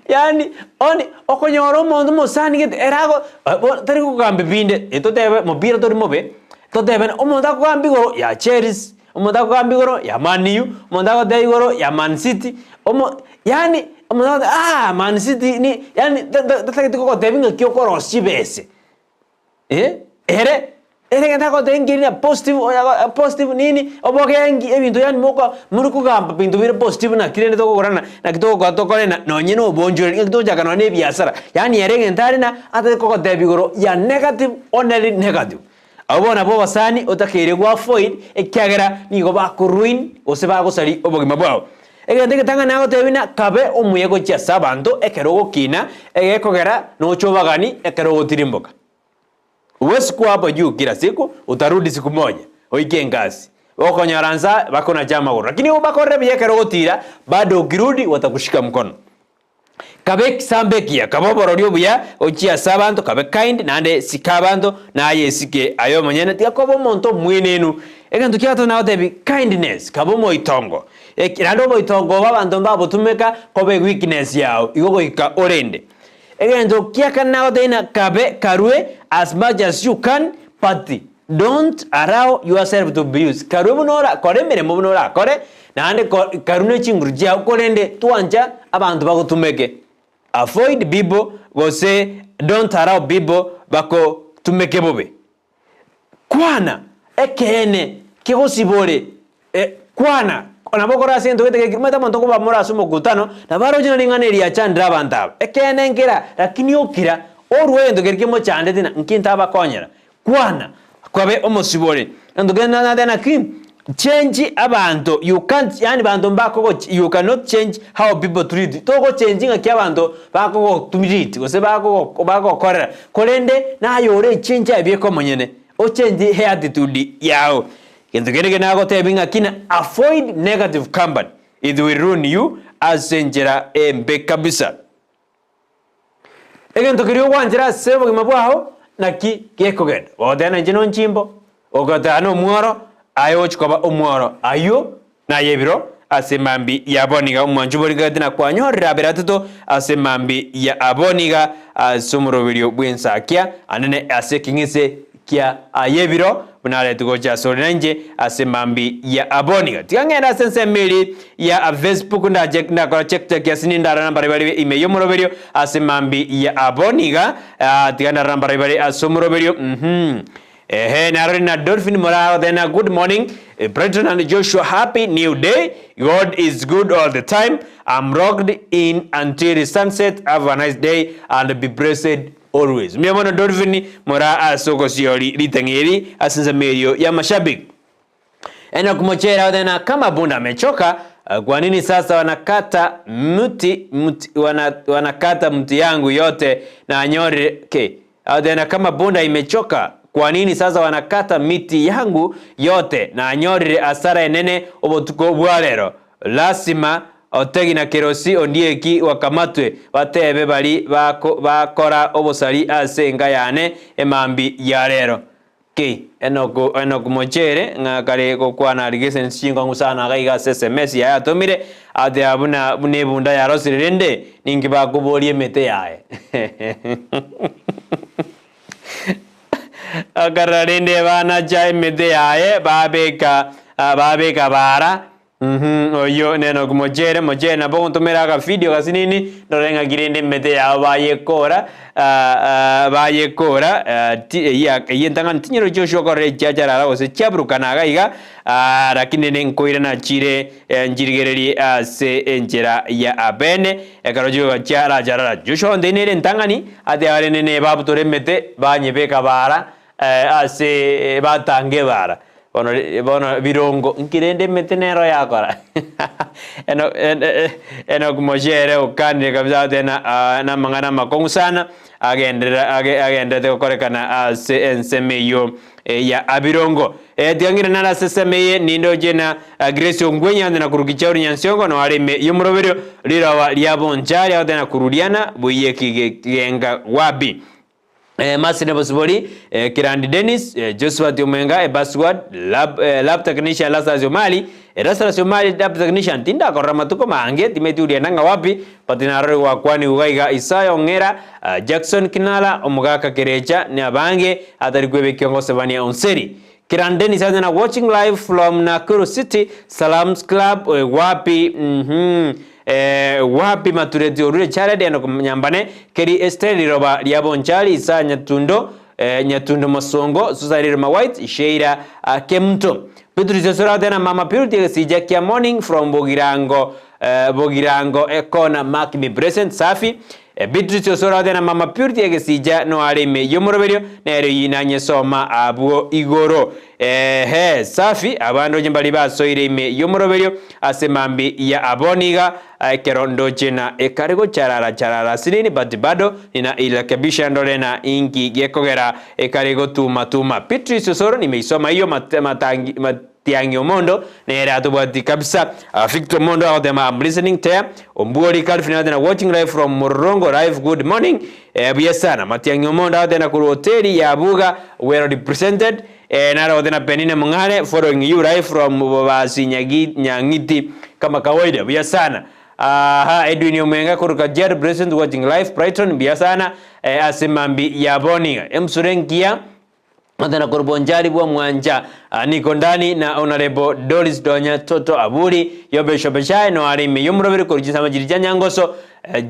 yaani onye okonyora omonto omosani gete ere ago bo tari kogambia binde, totebe mopira tori mobe, totebe ng'a omonto akogambia igoro ya Chelsea. Omonto akogamba igoro ya Man U, omonto agoteba igoro ya Man City, omo yaani omonto agoteba aah Man City ni yaani ta- ta- tatageti kogotebia ng'aki okorosia chibese eh, ere ere egento agotebia nkeri na positive oyo positive nini, obogenki ebinto yaani moko more kogamba binto bire positive naki rende tokogorana naki togokora tokore na nonye na obonchoreri ng'aki togochaka nonye na ebiasara, yaani ere egento are na atagete kogotebia igoro ya negative only negative. Abwo bono nabwo obosani otakeire go avoid ekiagera nigo bako ruin gose bagosaria obogima bwao. Egento egetang'ani nagotebia buna kabe omuya gochia ase abanto ekero ogokina egekogera noche obagani ekero ogotirimboka. Huwezi kuwa hapo juu kila siku, utarudi siku moja oike engasi okonyora nsa bakonache amagoro lakini obakorere buya ekero ogotira bado ukirudi watakushika mkono. Kabe ekisambo ekiya, kabe oborori obuya gochia ase abanto, kabe kind, naende sika abanto, na aye esike aye omonyene, tiga koba omonto omwenenu. Egento kia gatato nagotebia, kindness, kabe omoitongo. Eki naende oboitongo obo abanto mbabotumeka koba eweakness yao, igo goika orende. Egento kia kane nagotebia ng'a kabe karue as much as you can, but Don't allow yourself to be used, karue buna ora kore emeremo buna orakore, naende ko karue ne chinguru chiao korende twancha abanto bagotumeke. Avoid people gose don't allow people bakotumeke bobe. Kwana ekeene kegosibore Kwana, nabo okore ase egento gete geke, omanyete abanto nkobamore ase omokutano, nabo aroche na ring'ana eri riachandire abanto aba. Ekeene nkera, lakini okira, orue egento keria kemochandete na nki ntabakonyera. Kwana, kwabe omosibore. Egento kende nateba naki, change abanto, you can't yaani banto mbakogo you cannot change how people treat you, togochenji ng'aki abanto bakogotreat gose bakogo bagokorera, korende naye orechenche aye bieka omonyene, ochenji eattitude yao. Gento kende eke nagotebie ng'a kina avoid negative company, it will ruin you ase enchera embe kabisa. Egento keria ogwanchera ase obogima bwao naki gekogenda. Goteba na inche nonchimbo, ogoteba na omworo, aye ogochia koba omworo. Ayio naye ebiro ase mambi ya boniga omwancho borigete na kwanyorire abere atato ase mambi ya aboniga ase omoroberio bw'ensakia anene ase ekeng'ese kia aye ebiro buna aretwe gocha asore nainche ase mambi ya aboniga. Tiga ng'ende ase ensemo eri ya Facebook ndache ndakora check check ase nindara nambare bare ime y'omoroberio ase mambi ya aboniga ah, tiga ndara nambare bare ase omoroberio mhm Ehe narore na Dolphin Muraro then a good morning eh, Brighton and Joshua happy new day God is good all the time I'm locked in until sunset have a nice day and be blessed always. Mbuya mono Dolphin Mura ase ogosiori ritang'ani eri ase ensemo erio y'amashabiki. Enock Mochera then a kama bunda amechoka kwa nini sasa wanakata mti mti wana, wanakata mti yangu yote na nyorire okay. Then kama bunda imechoka kwa nini sasa wanakata miti yangu yote na nyorire asara enene obotuko bwa rero lasima Otegi na Kerosi Ondieki wakamatwe, batebe bari bako bakora obosari ase enka yane emambi ya rero. Ki? Enoku Enoku Mochere ng'a kare gokwana allegations chinkong'u sana iga iga ase sms yaye atomire, ateba buna buna ebunda yarosire rende ninki bakoboria emete yaye. Akarora rende banacha emete yaye babeka babeka bara Uhum, oyio nere Mochere, Mochere nabo ogontomera akavidio gasinini, ndore ng'aki rende emete yao bayekora, bayekora ti eyio ya eyio entang'ani tinyara Joshua okorora echiacharara gose chiaburukana iga iga, lakini rende nkoirana chire nchirigererie ase enchera ya abene, ekero chigoika chiaracharara. Joshua onde nere entang'ani, ateba rende nebabutore emete, banyebeka bara, ase batanga ebara. Bono bono birongo, inki rende emete nero yakora? Eno Enock Moshe ere okanire kabisa agoteba ng'a namang'ana amakong'u sana, agenderera age agendererete gokorekana ase ensemo eyio ya abirongo. Tiga ng'ire nare ase ensemo eye, nindoche na Grace Ongwenya ande na korwa Kichauri Nyansiongo, noo are ime y'omoroberio, riroba ria Bonchari agoteba ng'a Kuruliana, buiye kigenga wapi? Mercy Nebosibori, Kirandi Dennis, Josphat Omwenga, Ebasward, Lab, Lab Technician Lazarus Omali, Lazarus Omali Lab Technician, tindakorora matuko mange, timeti urienda ng'a wapi, but narore gwakwanigwa iga iga Isaya Ong'era, Jackson Kinara, Omogaka Kerecha, na abange atari kwebekio ngosebania Onseri. Kirandi Dennis ase na watching live from Nakuru City, Salams Club, wapi, uhmm. Ee, wapi matureti orure Jared Enock Nyambane, Keri Esther riroba ria Bonchari, Isaya Nyatundo, eh, Nyatundo Mosongo, Susan Riruma White, Sheila ah, Kemto. Beatrice Osoro Athena Mama Purity Egesija kia Morning from Bogirango, eh, Bogirango Ekona Mark me present Safi. Beatrice Osoro agotebi na Mama Purity Egesija noare ime y'omoroberio, nere oyio nanyesoma abwo igoro. Ehe, safi, abande onye mbaria basoire ime y'omoroberio ase mambi ya abwo niga ekero ndoche na ekare gocharara charara asinini but bado nina irekebisha ndore na inki gekogera ekare gotuma tuma. Beatrice Osoro nimeisoma eyio matangi Matiang'i Omondo nere atobwati kabisa. Victor Omondo agotema am listening tea. Ombuori Calvin agoteba watching live from Mororongo live good morning. Eh, buya sana. Matiang'i Omondo agoteba korwa hoteli ya Buga well represented. Eh, naro agoteba Penina Mong'are following you live from Bobasi Nyagi Nyang'iti kama kawaida. Buya sana. Aha, Edwin Omwenga korwa Kajiado present watching live Brighton buya sana. Eh, ase mambi ya boniga. Emsure engiya. Otena korwa Bonchari bwa Mwancha, Niko Ndani na Honourable Doris Donya Toto Aburi, Yobesh Obeshai no are ime y'omoroberi korwa chinsemo chiria chia Nyangoso,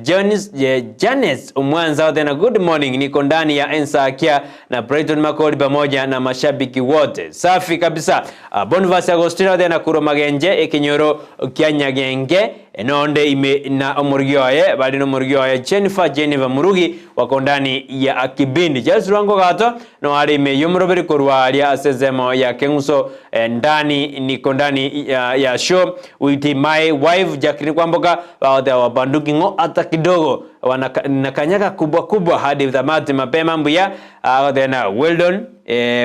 Jones, Janes Omwanza otena good morning niko ndani ya Ensakia na Brighton Makori pamoja na mashabiki wote. Safi kabisa. Boniface Agostino otena korwa Magenche ekenyoro kia Nyagenge nonde ime na omorugi oye bari nomorugi oye Jennifer Jennifer Murugi wako ndani ya kibindi. Charles Rwango Gato No are ime y'omoroberi korwa aria ase ensemo ya keng'uso ndani niko ndani ya show with my wife Jacqueline Kwamboka bagoteba wabanduki ng'o ata kidogo wanakanyaga kubwa kubwa hadi tamati mapema mbuya agoteba na Weldon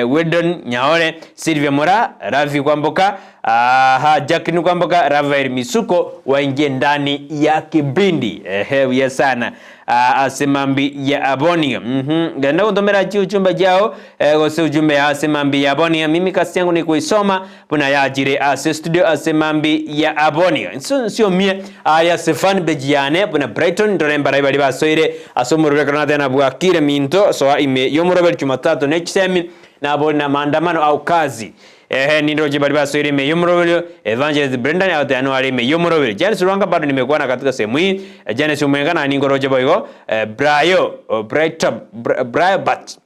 Weldon Nyaore Sylvia Mora Ravi Kwamboka aha Jacqueline Kwamboka Rafael Misuko waingie ndani ya kibindi ehe buya sana ase mambi ya abonia. Mhm. Genda gontomera chiuchumba chiao eh, gose ujumbe ya ase mambi ya abonia. Mimi kasi yangu ni kuisoma buna yachire ase studio ase mambi ya abonia. Nso nsiomie aya ase fan page yane buna Brighton ndore mbarai bari basoire ase omoroberi ekero nateba bwakire minto soa ime y'omoroberi Jumatatu ne chisemi nabori na maandamano au kazi. Ehe, nindoche baria basoire ime y'omoroberio, Evangelist Brendan agoteba noare ime y'omoroberio. Janice Lwanga bado nimekuona katika sehemu hii, Janice Omwenga naye ninkoroche boigo, Brayo, Brighton, Brayobat,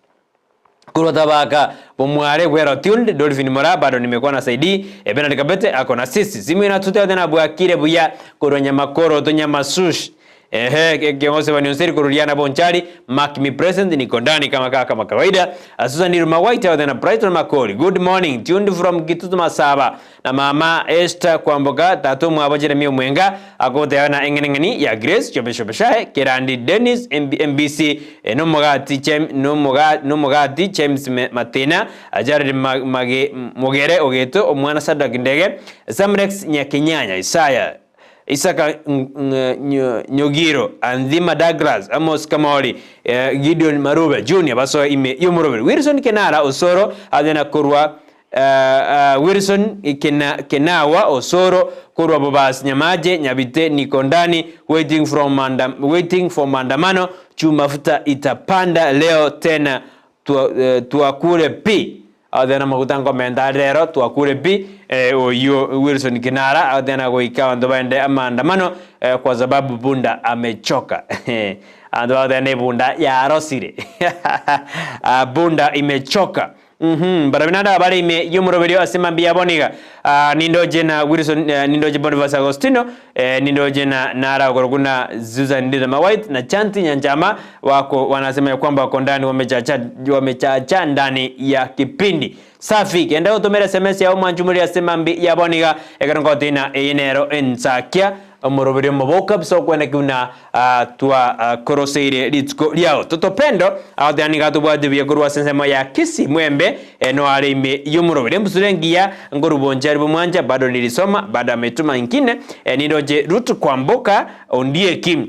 korwa Tabaka, Bomware well tuned, Dolphin Moraa bado nimekuona saidi, Bernard Kabete ako na sisi. Simu inatutete na bwakire buya korwa Nyamakoro to Nyamasush. Ehe, kiongozi wa Newsiri kurudiana Bonchari, mark me present, niko ndani kama kaka kama kawaida. Susan Iruma White out na Brighton Makori. Good morning, tuned from Kitutu Masaba. Na mama Esther Kwamboka, tatu mwabo Jeremy Omwenga, akoteana na eng'eneng'eni ya Grace Chobeshobeshae, Kerandi Dennis MB, MBC, nomogati Chem, nomoga, nomogati James Matina, Jared Mage, Mogere Ogeto, omwana Sadak Ndege, Samrex Nyakinyanya, Isaya Isaka Nyogiro, Anthima Douglas, Amos Kamori, Gideon Marube Junior basoe ime y'omoroberi. Wilson Kenara Osoro ase na korwa Wilson Kenawa Osoro korwa Bobasi Nyamache Nyabite Nikondani waiting from waiting for maandamano juu mafuta itapanda leo tena twakure pi. Agoteena amaguta nkomenta are rero, twakure pi. Oyio Wilson Kinara agoteena goika abanto baende amaandamano kwa sababu punda amechoka. Abanto bagoteena ebunda yarosire. Punda imechoka. Barabwo naende abare ime y'omoroberio ase mambia abo niga nindoche na Wilson nindoche Boniface Agostino nindoche na nara okorokwa na Susan Nditama White na Chanti Nyanchama wako wanasema ya kwamba wako ndani wamechacha wamechacha ndani ya kipindi safi kenda gotomera sms yao mwanchumuri ase mambi yabo niga ekero ngotina eye nero ensakia Omoroberi omobe kabisa okweneki buna twakoroseire rituko riao. Totopendo agoteba nigo atobwate buya korwa ase ensemo ya Kisii Mwembe no are ime y'omoroberi. Embusuro engiya nkorwa Bonchari bomwancha bado nilisoma bado ametuma ingine nindoche Ruth Kwamboka Ondieki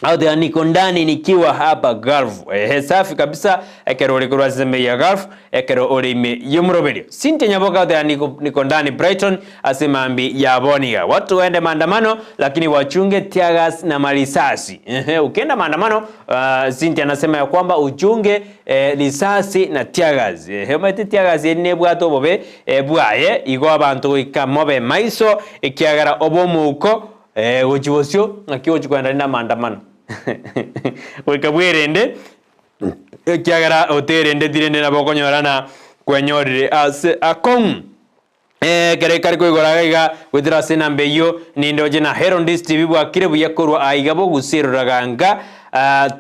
Agoteba niko ndani nikiwa hapa Gulf. Ehe safi kabisa ekero ore korwa ase ensemo ya Gulf ekero ore ime y'omoroberio. Cynthia Nyaboka agoteba niko, niko ndani Brighton ase mambi ya boniga. Watu waende maandamano lakini wachunge teargas na marisasi. Ehe, ukienda maandamano Cynthia anasema ya kwamba uchunge risasi na teargas. Ehe, omanyete teargas eri nebwate obobe bwaye igo abanto goika mobe maiso ekiagera obe omouko Gochia bosio, ng'aki ogochia kogenda rende amaandamano? Goika bwerende, ekiagera oterendeti rende nabo okonyora na kwenyorire ase akong'u. Ekero ekare koigora iga iga goetera ase enamba eyio, nindoche na Herondis TV bwakire buya korwa aiga bogusia eroraganga.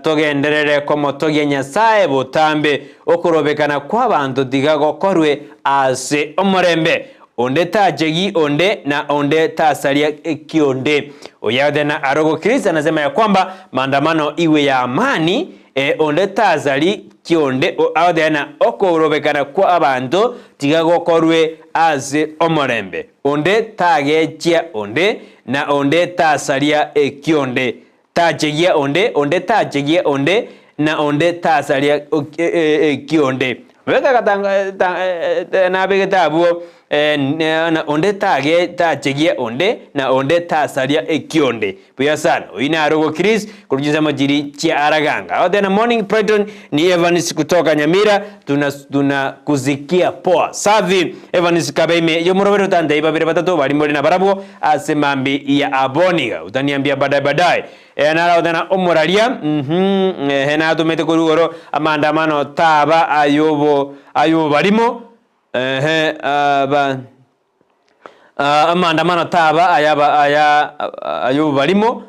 Togenderere komotogia Nyasae botambe, okorobekana kw'abanto tiga gokorwe ase omorembe. Onde tachegi onde, na onde tasaria ekionde. Oyagotena aro Kristo anasema ya kwamba maandamano iwe ya amani, e, onde tasari kionde, agoteba okorobekana kw'abanto tiga gokorwe ase omorembe. Onde tagechia onde, na onde tasaria ekionde. Tachegia onde, onde tachegia onde, na onde tasaria ekionde. Nabegete abwo, onde tachegia onde, na onde tasaria ekionde. Buya sana. Oyio naro Ogochris korwa chinsemo chiria chia Araganga. Agoteba morning Brighton ni Evans kutoka Nyamira tuna tuna kusikia poa. Safi Evans kabe ime yomorobere otantebie babere batato bari more nabarabwo ase mambi ya aboniga. Utaniambia baadaye baadaye. Eh, naragoteba omoraria mhm ehe natomete korwa igoro amaandamano taba ayobo ayobarimo ehe aba Amaandamano taba ayaba aya ay'obobarimo,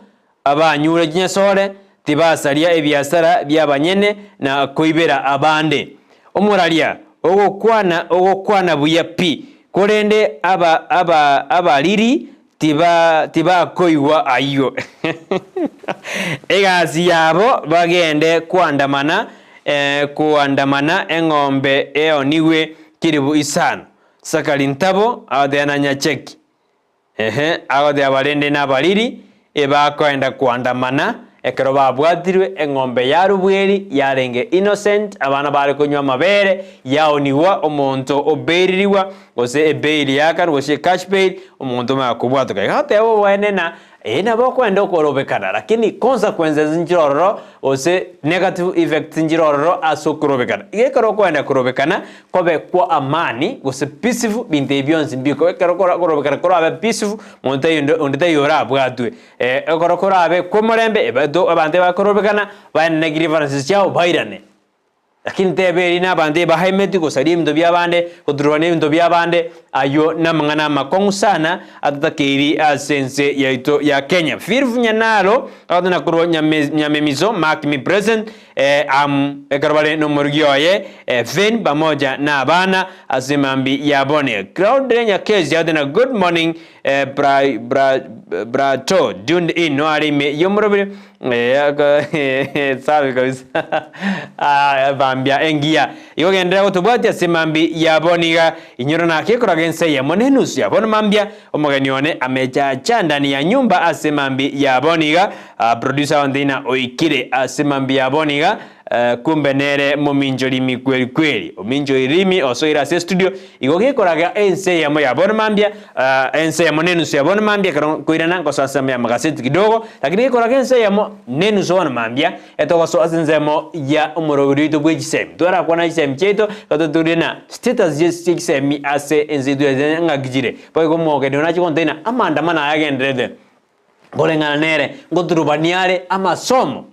abanyure chinyasore, tibasaria ebiasara bi'abanyene na koibera abande. Omoraria ogokwana ogokwana buya pi, korende aba aba abariri tiba tibakoigwa ayio. Egasi yabo bagende koandamana koandamana eng'ombe eonigwe chilifu isano. Sakari ntabo agoteba na Nyacheki, ehe, agoteba barende nabariri, ebakoenda koandamana, ekero babwatirwe eng'ombe ya Rubweri yarenge innocent, abana bare konywa amabere, yaonigwa omonto obeiririwa, gose ebail yakanwa gose ecash bail, omonto omanya kobwatoka. Iga agoteba oboene na Ee nabo okoenda okorobekana, lakini consequences nchire ororo gose negative effects nchire ororo ase okorobekana. Iga ekero okoenda korobekana kobe kwa amani gose peaceful binto ebi bionsi mbikoba. Ekero kora korobekana korabe peaceful monto taiyo onde onde taiyo orabwatwe. Ekero korabe kwa omorembe ebato abanto ebakorobekana baenene grievances chiabo bairane. Lakini teba eri nabanto ebahaimeti gosaria ebinto bi'abande, goturubana ebinto bi'abande, ayio namang'ana amakong'u sana atatakeiri ase ense yaito ya Kenya. Philip Nyanaro agotana korwa Nyamemiso, mark me present, eh, am ekero bare nomorugi oye eh, Finn pamoja na abana ase mambi ya bone. Claude Nyakesi agotana good morning eh, bra, bra, brato tuned in noare ime yomorobiri Safi kabisa. Ah, mambia engiya. Igo genderera gotobwatia ase mambi ya bono iga. Inyora naki ekoraga ense eyemo na enusu ya bono mambia. Omogeni one amechacha ndani ya nyumba ase mambi ya bono iga. Ah, producer onde na oikire ase mambi ya bono iga. Eh, kumbe nere momincho rimi kweri kweri. Omincho rimi osoire ase studio. Igo gekoraga ense eyemo ya bono mambia, ah, ense eyemo na enusu ya bono mambia ekero nkoirana nkosoa ase ensemo ya magaseti kidogo, lakini gekoraga ense eyemo na enusu bono mambia, etogosoa ase ensemo ya omoroberi oito bwe chisemi. Twarakwana chisemi chiaito, igo toture na status ye chie chisemi ase ense yaito ya ng'aki chire. Boigo omogeni one ache gontebi ng'a amaandamano aya agenderete, koreng'ana nere, ngoturubania are amasomo.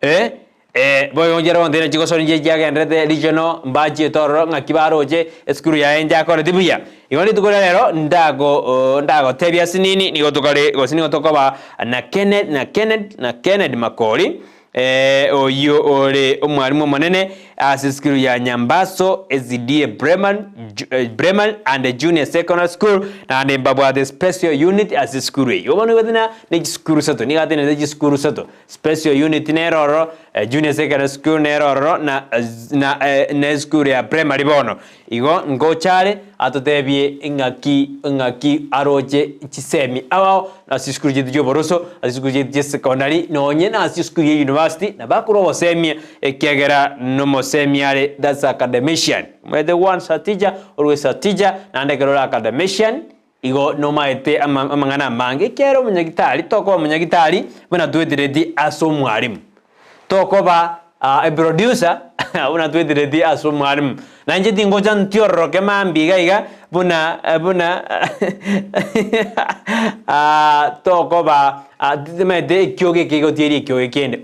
Eh, eh, boigo inche roho ntire chigosori inche chiagenderete regional, mbachiete ororo ng'aki baroche esukuru yaye inche akoreti buya. Igo rituko ria rero ndago ndagotebia ase nini, nigo tokare gose nigo tokoba na Kenneth na Kenneth na Kennedy Makori, oyio ore omwalimu omonene ase esukuru ya Nyambaso SDA Primary, Primary and Junior Secondary School, naende mbabwate special unit ase esukuru eyio. Bono nigo ng'a ne chisukuru isato, nigo atenenete chisukuru isato. Special unit nere ororo, Junior Secondary School nere ororo, na na na esukuru ya primary bono. Igo ngocha are atotebie ng'aki ng'aki aroche chisemi abao ase chisukuru chiaito chi'oboroso, ase chisukuru chiaito chia secondary, nonye na ase chisukuru ya university, nabo akorwa obosemia ekiagera nomosemia are that's academician. Omanyete once a teacher, always a teacher, naende ekero ore academician, Igo nomaete amang'ana amange, ekiagera omonyagitari, tokoba omonyagitari buna twetereti ase omwarimu. Tokoba eproducer Buna twetereti ase omwalimu. Na inche tingocha ntiororoke mambia iga iga buna buna tokoba timaete ekiogo eke gotieria ekiogo kende.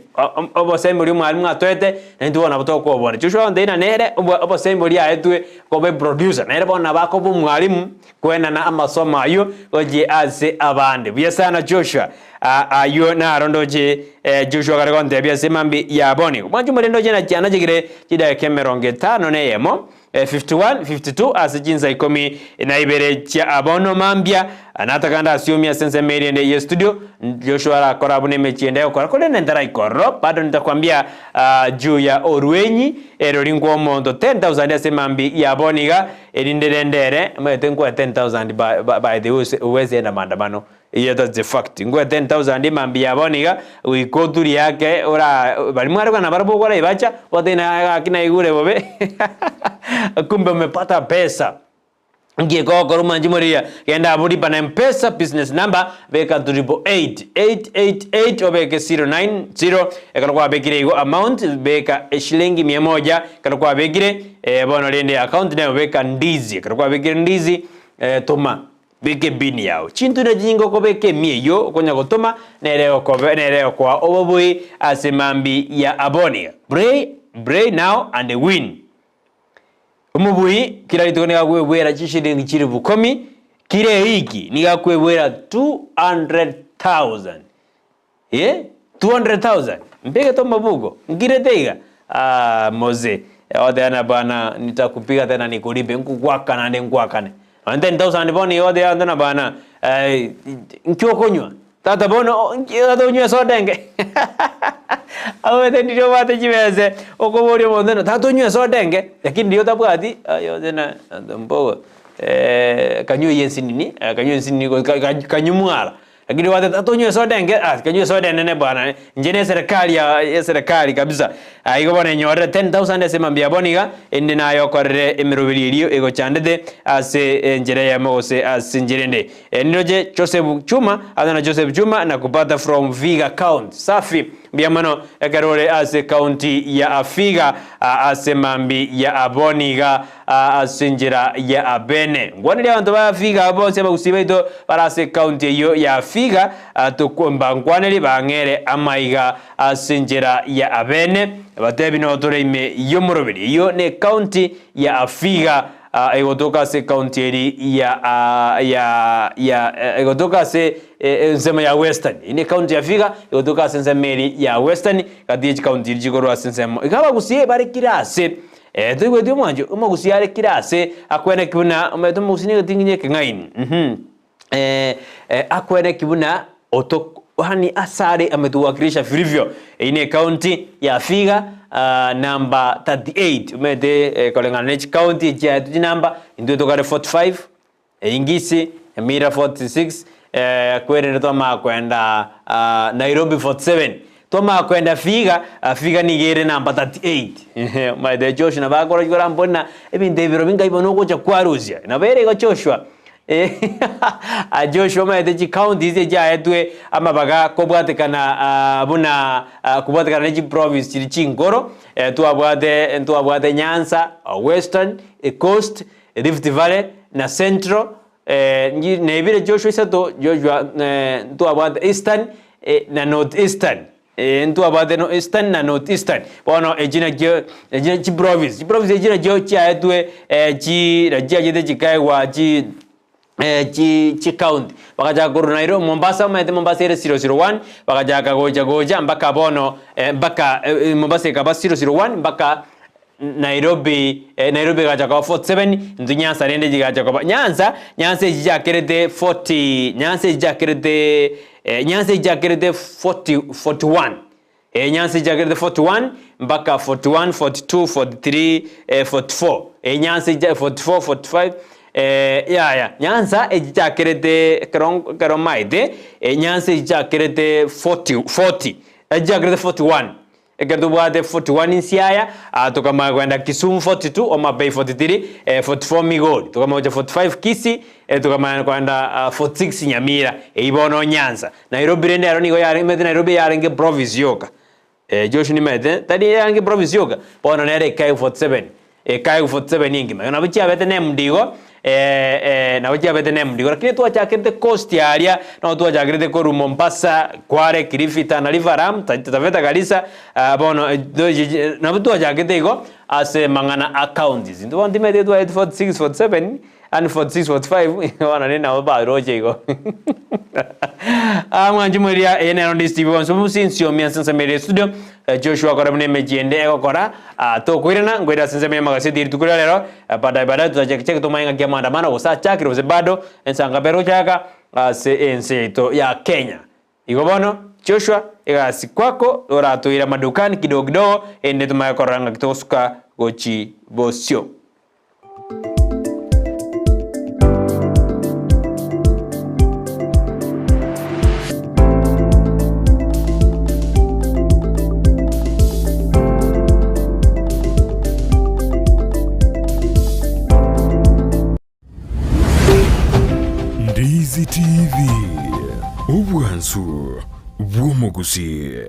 Obosemi boria omwalimu atoete naintwe bono nabo tokobona. Joshua agontebia ng'a nere obosemi boria aetwe koba eproducer, nere bono nabo akoba omwalimu koenana amasomo ayio gochia ase abande. Buya sana Joshua. Ayio naro ndoche Joshua kare gontebia ase mambia ya boni. Mwanche omorende oche na anachegire chidakika emerongo etano na eyemo, 51, 52 ase chinsa ikomi na ibere chia bono mambia. Nataka ndasiomi ase ensemo eria ende ye studio, Joshua arakora buna emechie ende egokora, korende ntaraika ororo, bado nitakwambia juu ya orwenyi erori nkwa omonto 10,000 ase mambia ya bono iga, erinde rende ere, omanyete nkwa 10,000 by, by the way huwezi enda maandamano. Eyio that's the fact. Nkwe 10,000 mambia ya bono iga, goika oturie ake ora baria mwarekwana nabarabwo okoraibacha, obatebie naye gaki naigure bobe, kumbe umepata pesa. Nki egokora omwanchi morigia, genda abwo lipa na mpesa business number, beka triple eight, eight eight eight obeke zero nine zero, ekero kwabekire igo amount beka eshilingi mia moja, ekero kwabekire bono rende account name beka ndizi, ekero kwabekire ndizi toma. Beka ebini yao chintunwa chinyinge okobeka emia eyio okonya gotoma, nere okobe nere okoa obobui ase mambi ya aboni. Pray, pray now and win. Omobui kera rituko nigo akwebwera chishilingi chilifu komi, kera ewiki nigo akwebwera 200,000. Eh, 200,000 mbegete omobuko nkirete iga aah mose ogoteba na bana nitakupiga tena nikulipe nkogoaka naende nkoakane nonye 10,000 bono iga ogoteba onde na bana nki okonywa tata bono nki tata onywe esoda enke omanyete ndiria obwate chibese okoboria omonto ng'a tata onywe esoda enke lakini riria otabwati aye ote na mbogo kanywe eywo ensinini kanywe ensinini kanywe mwara. Lakini gwateba tata onywe esoda enke, ah kanywe esoda enene bwana, inche ne eserekari ya eserekari kabisa. Ah igo bono enyorere 10,000 ase mambia bono iga, ende naye okorere emeroberi eria egochandete ase enchera eyemo gose ase enchera ende. Niroche Joseph Chuma, ase na Joseph Chuma nakupata from Vihiga County. Safi, mbuya mono ekero ore ase county ya Vihiga ase mambi ya bono iga. Ase enchera ya Abene. Nkwanerie abanto ba Vihiga abwo bonsi abagusii baito bare ase ekaunti eyio ya Vihiga, mbankwanerie bang'ere amaiga ase enchera ya Abene, batebi noo tore ime y'omoroberi. Eyio nekaunti ya Vihiga egotoka ase ekaunti eri ya ya ya egotoka ase ensemo ya Western. Eyio nekaunti ya Vihiga egotoka ase ensemo eri ya Western, gati ye chikaunti eria chikorwa ase ensemo. Iga abagusii bare kera ase. Ee, toigweti omwancho omogusii are kera ase akweneki buna omanyete omogusii nigo etinginya ekeng'aini uhum akweneki buna oto yaani ase are ametuwakilisha vilivyo. Eyio ne ecounty ya Vihiga number 38 omanyete koreng'ana ne chicounty echiaetwe chinamba intwe tokare 45. Ingisi, Nyamira 46, kwerende twamanya kwenda Nairobi 47, twamanya kwenda Vihiga, Vihiga nigo ere number 38. Omanyete Joshua nabo akora korambori na ebinto ebi birobio nkai bono ogocha kwarusia, nabo ere igo Joshua Joshua omanyete chicounties echiaetwe amabaga kobwatekana buna kobwatekana ne chiprovince chiria chinkoro, twabwate ntwabwate Nyanza, Western, Coast, Rift Valley, na Central, nebire Joshua isato, Joshua ntwabwate Eastern na North Eastern, ntwabwate no Eastern na North Eastern. Bono echi nakio echi chiprovince, chiprovince echi nachio chiaetwe chi chiachete chikaegwa chi chi chicounty. Bagachaka korwa Nairobi, Mombasa omanyete Mombasa ere 001, bagachaka gocha gocha mpaka bono mpaka Mombasa ekaba 001 mpaka Nairobi, Nairobi egacha koba 47, intwe Nyanza rende chigacha koba Nyanza, Nyanza echi chiakerete 40, Nyanza echi chiakerete Nyanza echi chiakerete 40, 41, eh, Nyanza echi chiakerete 41 mpaka 41, 42, 43, 44, eh, Nyanza echi 44, 45, yaya, Nyanza echi chiakerete ekero ekero maete, Nyanza echi chiakerete 40, 40, echi chiakerete 41. Ekero tobwate 41 Nsiaya, tokamanya kogenda Kisumu 42, Homa Bay 43, 44 Migori, tokamanya gocha 45 Kisii, tokamanya kogenda 46 Nyamira, eyio bono Nyanza. Nairobi rende ero nigo yarenge, omanyete Nairobi yarenge province yoka. Joshua nimaete tari eyange province yoka, bono nere Ekaegu 47, Ekaegu 47 engima. Igo nabo chiabete named igo, nabo chiabete named igo. Lakini twachakerete coast aria, nabo twachakerete korwa Mombasa, Kwale, Kilifi, Tana River, Lamu, Taita Taveta, Garissa, bono nabo twachakete igo ase amang'ana a counties. Intwe bono timanyete twaetwe 46, 47, Yaani 46, 45 bono naende nabo baroche igo. Ah, mwanche mweria eye nero ndi Steve Bonso Musi nsiomi ase ensemo ere studio eh, Joshua akora buna emechie ende egokora ah, tokoirana nkoira ase ensemo y'amagaseti rituko ria rero eh, baadaye baadaye tutacheki cheki tomanye ng'aki amaandamano gose achakire gose bado ensanga bere gochaka ase ense yaito ya Kenya. Igo bono, Joshua, egasi kwako oratoire amadukani kidogo kidogo erinde tomanye korora ng'aki togosuka gochi bosio. Ndizi TV, obwansu bw'omogusii.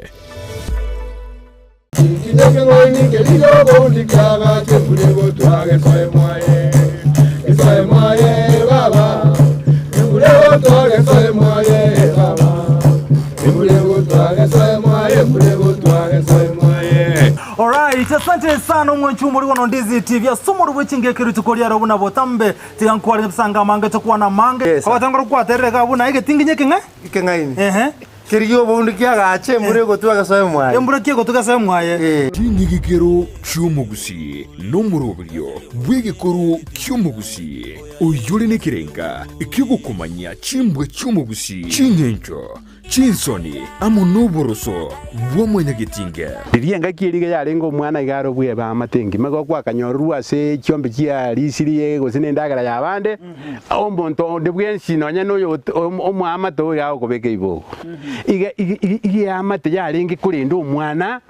Alright, asante sana omwanchi omori bono Ndizi TV ase omoro bwe chingeke rituko riaro buna botambe tiga nkware bisanga amange tokwana amange Yes. abatangora kwaterere iga buna egetinginye ekeng'e Ekeng'aini. ehe Kerigia oboundu kiagache embura egotwa egesoe mwaye. Embura ki egotwa egesoe mwaye. Eh. Chinyigikero chi'omogusii nomoroberio bw'egekoro ki'omogusii, oyore nekerenga ki'ogokomanyia chimbwa chi'omogusii, ching'encho, chinsoni, amo noboroso bwa mwanyagetinge. Riria engaki eria iga yarenge omwana iga are obweba amate engima, igo gwakanyororwa ase chiombe chia risiri gose na endagera y'abande, omonto onde bwensi nonya na oyo omoamate oyo iga agokobeka ibogo. Iga iga iga eamate yarenge korenda omwana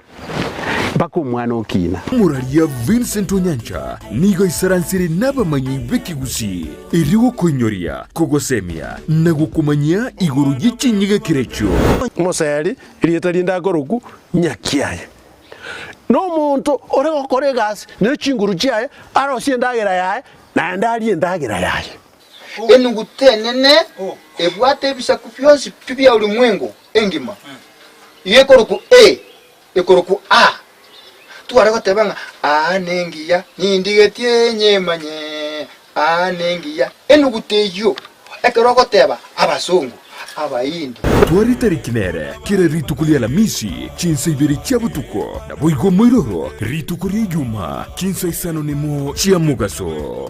mpaka omwana okina. Omoraria Vincent Onyancha nigo aisaransire nabamanyi b'ekegusii erio gokoinyoria, kogosemia na gokomanyia igoro ye chinyigekero echio. Omoseri, erieta rinde akorokwa Nyakiaye, nomonto ore gokora egasi ne chinguru chiaye, arosie endagera yaye, naende arie endagera yaye. Enuguta enene ebwate ebisaku bionsi pi bia ulimwengu engima, iga ekorokwa A, ekorokwa A. Tware goteba ng'a aa nengiya, nindigetie nyemanye, aa nengiya. Enuguta eyio, ekero ogoteba abasongo, Abaindi. Tware etariki nere kera rituko ria Alamisi chinsa ibere chia botuko, naboigo moiroro rituko ria Ijumaa chinsa isano nemo chia mogaso.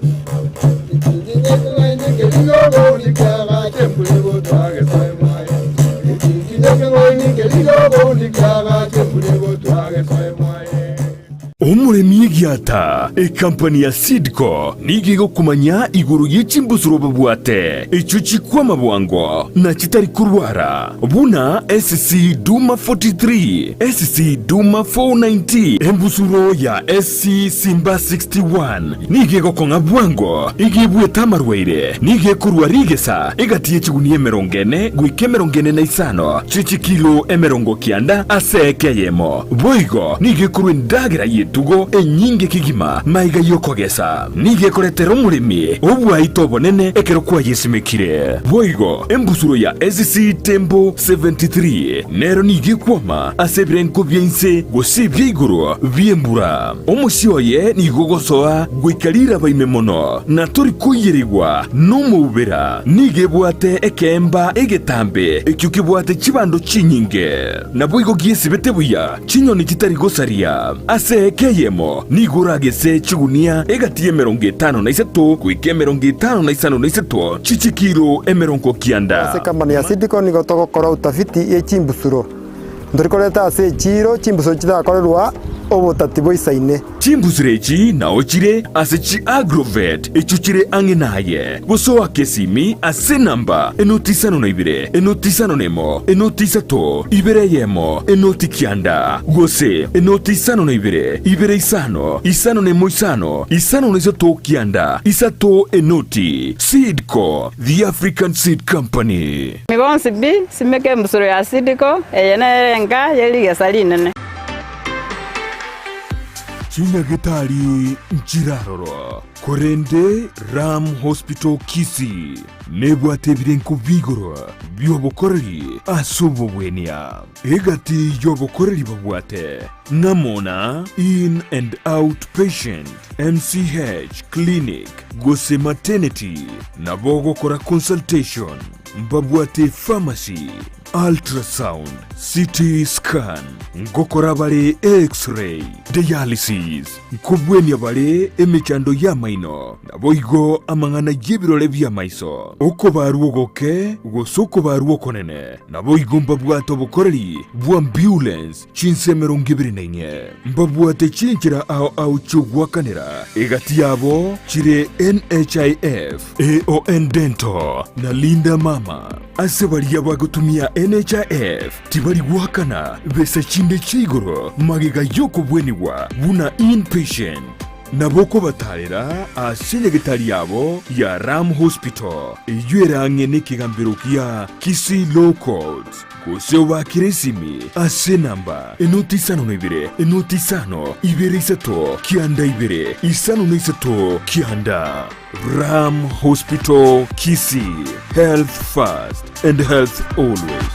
Omoremi egiata, ekampani ya Seedco nigo egokomanya igoro ye chimbusuro babwate, echio chikwama bwango na chitari korwara, buna SC Duma 43, SC Duma 490, embusuro ya SC Simba 61 nigo egokong'a bwango, igo ebuete amarwaire, nigo ekorwa rigesa egati ye chigunia emerongo ene goika emerongo ene na isano chie chikilo emerongo kianda ase eke eyemo. Boigo nigo ekorwa endagera y'etugo enyinge kegima maiga y'okogesa. Nigo ekoretera omoremi obwaito obonene ekero kwayesimekire. Boigo embusuro ya SC Tembo 73 nero nigo ekwama ase ebirengo bia inse gose ebia igoro bi'embura. Omosie oye nigo ogosoa goika riraba ime mono, na tori koiyerigwa nomoubera. Nigo ebwate ekeemba egetambe ekio kebwate chibando chinyinge. Naboigo giesibete buya chinyoni chitari gosaria. Ase eka eyemo nigo oragese chigunia egati y'emerongo etano na isato goika emerongo etano na isano na isato chi'chikilo emerongo kianda. Ase ekampani ya Seedco nigo togokora utafiti ye chimbusuro. Ntori koreta ase echiiro chimbusuro chitakorerwa obotati boisaine. Chimbusuro echi nao chire ase chi Agrovet echio chire ang'e naye, gose oake esimi ase enamba enoti isano na ibere, enoti isano na emo, enoti isato, ibere eyemo, enoti kianda, gose enoti isano na ibere, ibere isano, isano na emo isano, isano na isato kianda, isato enoti. Seedco, the African Seed Company. Inwe bonsi pi, simeka embusuro ya Sidiko, eye nere enka ye rigesa rinene. Chinyagetari nchiraroro, korende Ram Hospital Kisii nebwate ebirenko bi'igoro bi'obokoreri ase obogwenia. Egati y'obokoreri babwate ng'amo na In and Out Patient, MCH Clinic gose Maternity, nabo ogokora consultation, mbabwate pharmacy, Ultrasound, CT scan, ngokora bare X-ray, dialysis, nkobwenia bare emechando y'amaino, naboigo amang'ana y'ebirore bi'amaiso, okobarwa ogoke gose okobarwa okonene, naboigo mbabwate obokoreri bw'ambulance chinse 24. Mbabwate chinchera ao ao chi'ogoakanera, egati yabo chire NHIF, AON Dental na Linda Mama. Ase baria bagotumia NHIF tibari goakana besa chinde chia igoro magega y'okobwenigwa buna inpatient. Nabo okobatarera ase nyagetari yabo ya Ram Hospital eyio ere ang'e nekegambero kia Kisii Law Courts gose obaakere esimi ase enamba enoti 52 enoti 5 2 3 9 2 5 3 9. Ram Hospital Kisii, health first and health always.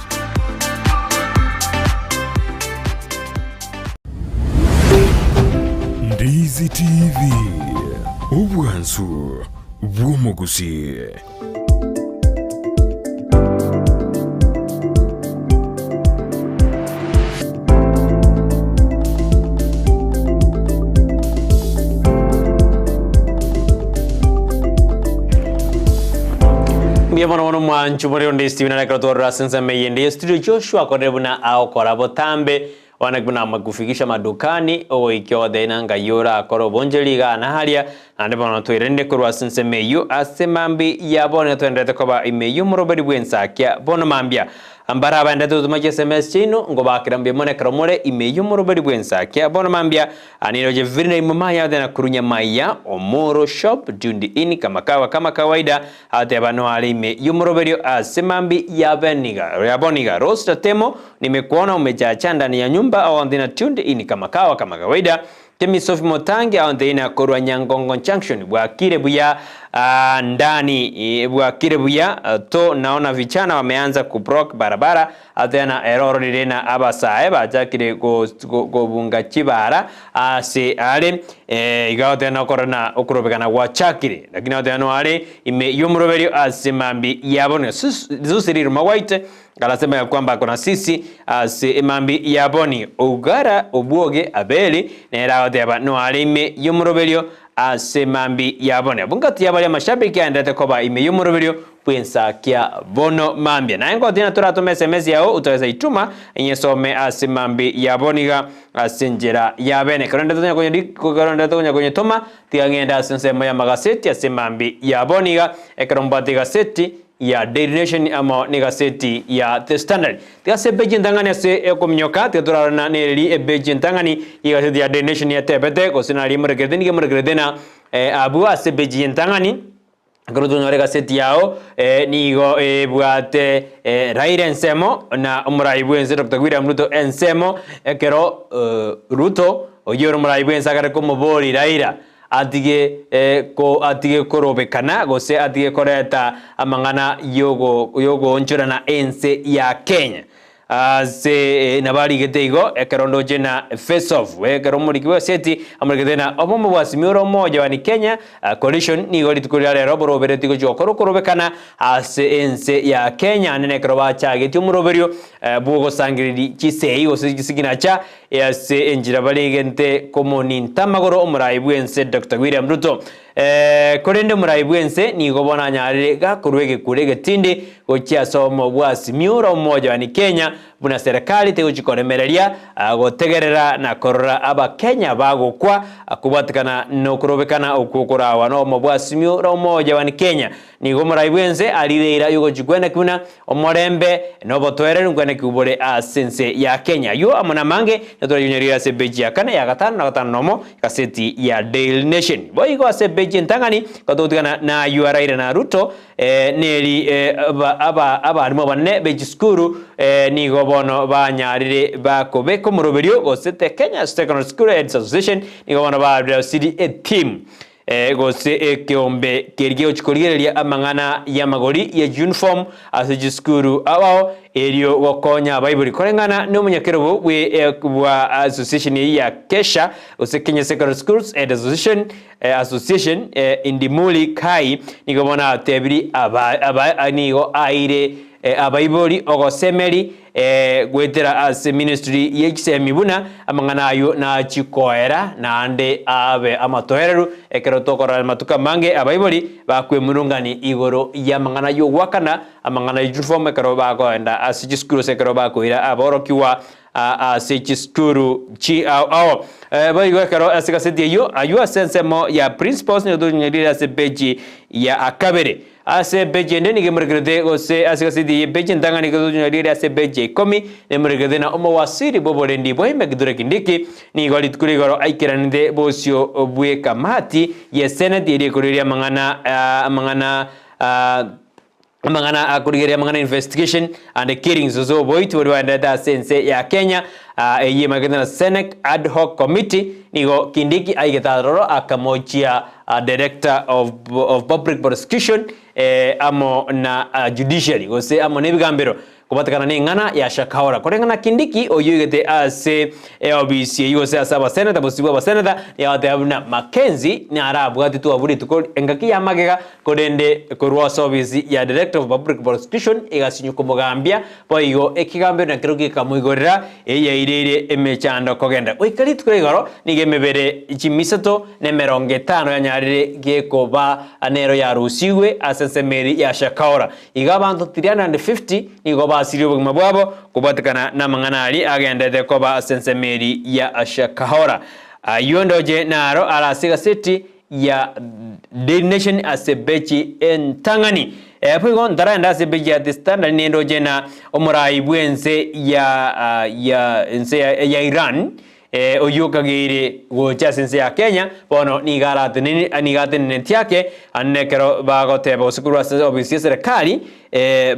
Ndizi TV, obwansu bw'omogusii. Mbuya mono mono mwanchu more onde Steven arekero twarora ase ensemo eyende ya studio Joshua akorire buna agokora botambe Bono buna amakufikisha madukani, ogoikia ogoteena ngai orakore obonchori igaa na haria, naende bono toiranire korwa ase ensemo eyio ase mambia ya bono nigo togendererete koba ime y'omoroberi bw'ensakia. Bono mambia, mbare abaenderete gotoma chiSMS chiaino, ngobakera mbuya mono ekero more ime y'omoroberi bw'ensakia. Bono mambia, niroche Virna Imomaya agoteba korunya maiya, Omoro shop, tuned in kamakawa kama kawaida, Agateba, Noare ime y'omoroberio ase mambia ya boniga. Rose Tatemo, Nimekuona umechacha ndani ya nyumba aonde na tuned in kama kawa kama kawaida. Kemi Sophie Motangi aonde ina korwa Nyangongo Junction bwakire buya ndani bwakire buya to naona vichana wameanza kublock barabara Ateana ere ororire na abasae bachakire kobunga chibara aase are, iga ateana okorora na okorobekana gwachakire. Lakini ateana are ime y'omoroberio ase mambia ya bono. Susi riruma gwaite anasema ya kwamba ako na sisi ase mambia ya boni. Ougara obwoge Abeli nere agoteba noare ime y'omoroberio ase mambia ya bono. Abwo ngati ya baria amashabiki aenderete koba ime y'omoroberio bw'ensakia bono mambia. Naye ngotiina toratome sms yao utaweza ituma inyesome ase mambia ya bono iga ase enchera ya bene. Ekero rende tokonya konyetoma tiga ng'ende ase ensemo y'amagaseti ase mambia ya bono iga ekero mbwate egaseti ya Daily Nation amo negaseti ya The Standard. Tiga ase epeji entang'ani ase okominyoka tiga torarana nereri epeji entang'ani y'egaseti ya Daily Nation yatebete gose naria emorekerete nigo emorekerete na abwo ase epeji entang'ani. Ekero tonyore egaseti yao, nigo ebwate Raila ensemo na omorai bw'ense Doctor William Ruto ensemo, ekero Ruto oyio ore omorai bw'ense agare komoboria Raila atige atige korobekana gose atige koreta amang'ana yogoonchorana ense ya Kenya. Ase nabo arigete igo, ekero ndoche na face off, ekero omoriki bw'eseti amorikete na obomo bwa Azimio la Umoja One Kenya Coalition nigo rituko ria rero boroberetie gochia gokora okorobekana ase ense ya Kenya ande nekero bachagetie omoroberio bw'ogosangereria chisegi gose chisignacha ase enchera baregente komoninta amagoro omorai bw'ense Doctor William Ruto. Korende omorai bw'ense nigo bono anyarire gakorua egekuro egetindi gochia ase obomo bwa Azimio la Umoja One Kenya buna serikali tegochi koremereria gotegerera na korora abakenya bagokwa kobwatekana nokorobekana okwo korawa nobomo bwa Azimio la Umoja One Kenya. Nigo omorai bw'ense arire eira y'ogochia kweneki buna omorembe na obotoereru nkweneki bore ase ense ya Kenya. Ayio amo namange natorayinyoririe ase epeji ya kane, ya gatano na gatano nomo, egaseti ya Daily Nation. Boigo ase epeji entang'ani, gatogotigana nayio Raila na Ruto. Neri abarimu abanene be chisukuru nigo bono banyarire bakobeka omoroberio gose The Kenya Secondary School Heads Association nigo bono barosirie eteam gose ekeombe keria kegochia korigereria amang'ana y'amagori ye uniform ase chisukuru ao erio gokonya abaibori koreng'ana nomonyakerobo bwe bwa association eyio ya KESHA gose Kenya Secondary Schools Head Association Association Indimuli Kai nigo bono atebirie aba nigo aeire abaibori ogosemeri goetera ase ministry ye chisemi buna amang'ana ayio nachie koera naende abe amatoereru ekero tokorora amatuko amange abaibori bakwemurungani igoro y'amang'ana y'ogoakana amang'ana y'uniform ekero bakoenda ase chisukuru gose ekero bakoira aborokigwa ase chisukuru chi ao ao. Boigo ekero ase egaseti eyio, ayio ase ensemo ya Principles nigo tonyerire ase epeji ya kabere. Ase epeji ende nigo emorekerete gose ase egaseti eye epeji entang'ani nigo tonyerire ase epeji ya ikomi, nemorekerete na omowasiri bw'oborendi bwa ime Kithure Kindiki nigo rituko rigoro aikeranete bosio bw'ekamati ye Senate eria ekoreria amang'ana amang'ana Amang'ana akorigereria amang'ana investigation and killings gose oboiti boria bwaenderete ase ense ya Kenya eyio emanyekete na Senate Ad Hoc Committee nigo Kindiki aigete aroro akamochia Director of of Public Prosecution amo na Judiciary gose amo na ebigambero Kobatekana neng'ana ya Shakahola. Koreng'ana Kindiki oyio oigete ase eobisi eyio gose ase abaseneta bosio bwa abaseneta nigo agoteba buna Mackenzie narabwatetwe abwo rituko engaki ya magega korende korwa ase obisi ya Director of Public Prosecution egasinywa komogambia boigo ekegambero nakero gekamoigorera eyaireire emechando kogenda goika rituko rigoro nigo emebere chimisato na emerongo etano yanyarire gekoba nero yarusigwe ase ensemo eria ya Shakahola. Igo abanto 350 nigo basirie obogima bwabo kobwatekana namang'ana aria agenderete koba ase ensemo eria ya Shakahora. Ayio ndoche naro are ase egaseti ya Daily Nation ase epeji entang'ani. Boigo ntaragenda ase epeji ya The Standard nindoche na omorai bw'ense ya ya ense ya Iran Oyio okageire gocha ase ense ya Kenya, bono nigo aratenene nigo atenenetie ake, ande nekero bagoteba gose korwa ase ofisi y'eserekari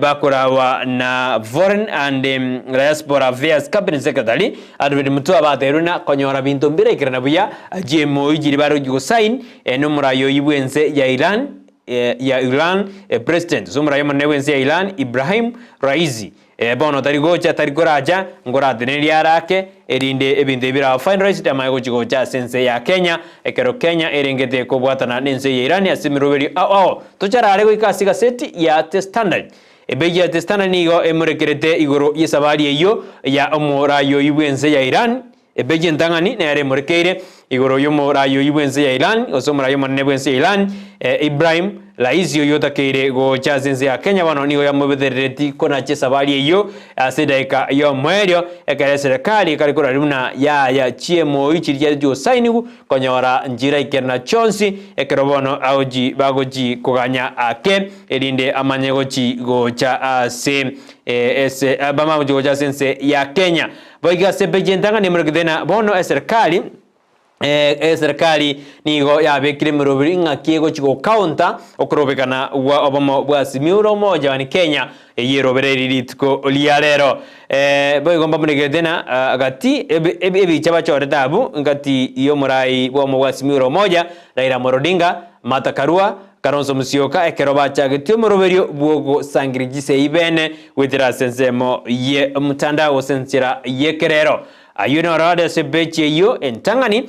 bakorawa na Foreign and Diaspora Affairs Cabinet Secretary Alfred Mutua bateirwe na konyora binto mbiraikerana buya GMO chiria bare gochia gosign nomorai oyio bwense ya Iran ya Iran President gose omorai omonene bwense ya Iran Ibrahim Raisi. Ee, bono tari gocha, tari koracha, nkoratenerie arake, erinde ebinto ebi birabe finalized amanye gochia gocha ase ense ya Kenya, ekero Kenya erengete kobwatana nense ya Iran ase emeroberio ao ao. Tocharare goika ase egaseti ya The Standard. Epeji ya The Standard nigo emorekerete igoro y'esabari eyio ya omorai oyio bw'ense ya Iran, Epeji entang'ani nere emorekeire igoro y'omorai oyio bw'ense ya Iran, gose omorai omonene bw'ense ya Iran, Ibrahim Raisi oyio otakeire gocha ase ense ya Kenya bono nigo yamobeterereti konacha esabari eyio ase edaika y'omoerio ekero eserekari ekare korari buna yaya chiemoi chiria chiareti gosainiwu konyora nchiraikerana chionsi ekero bono agochi bagochi koganya ake erinde amanye gochi gocha ase ese bamanye gochi gocha ase ense ya Kenya. Boigo ase epeji entang'ani emorokete na bono eserikari eserikari nigo yabekire emeroberi ng'aki egochi gokaunta okorobekana gwa obomo bwa Azimio la Umoja One Kenya eyio erobereiri rituko ria rero. Boigo mbamoregete na gati ebicha bachorete abwo ngati y'omorai bw'obomo bwa Azimio la Umoja Raila Amolo Odinga, Martha Karua, Kalonzo Musyoka ekero bachagetie omoroberio bw'ogosangereria chisegi bene goetera ase ensemo y'omotandao gose enchera y'ekerero. Ayio noro are ase epeji eyio entang'ani,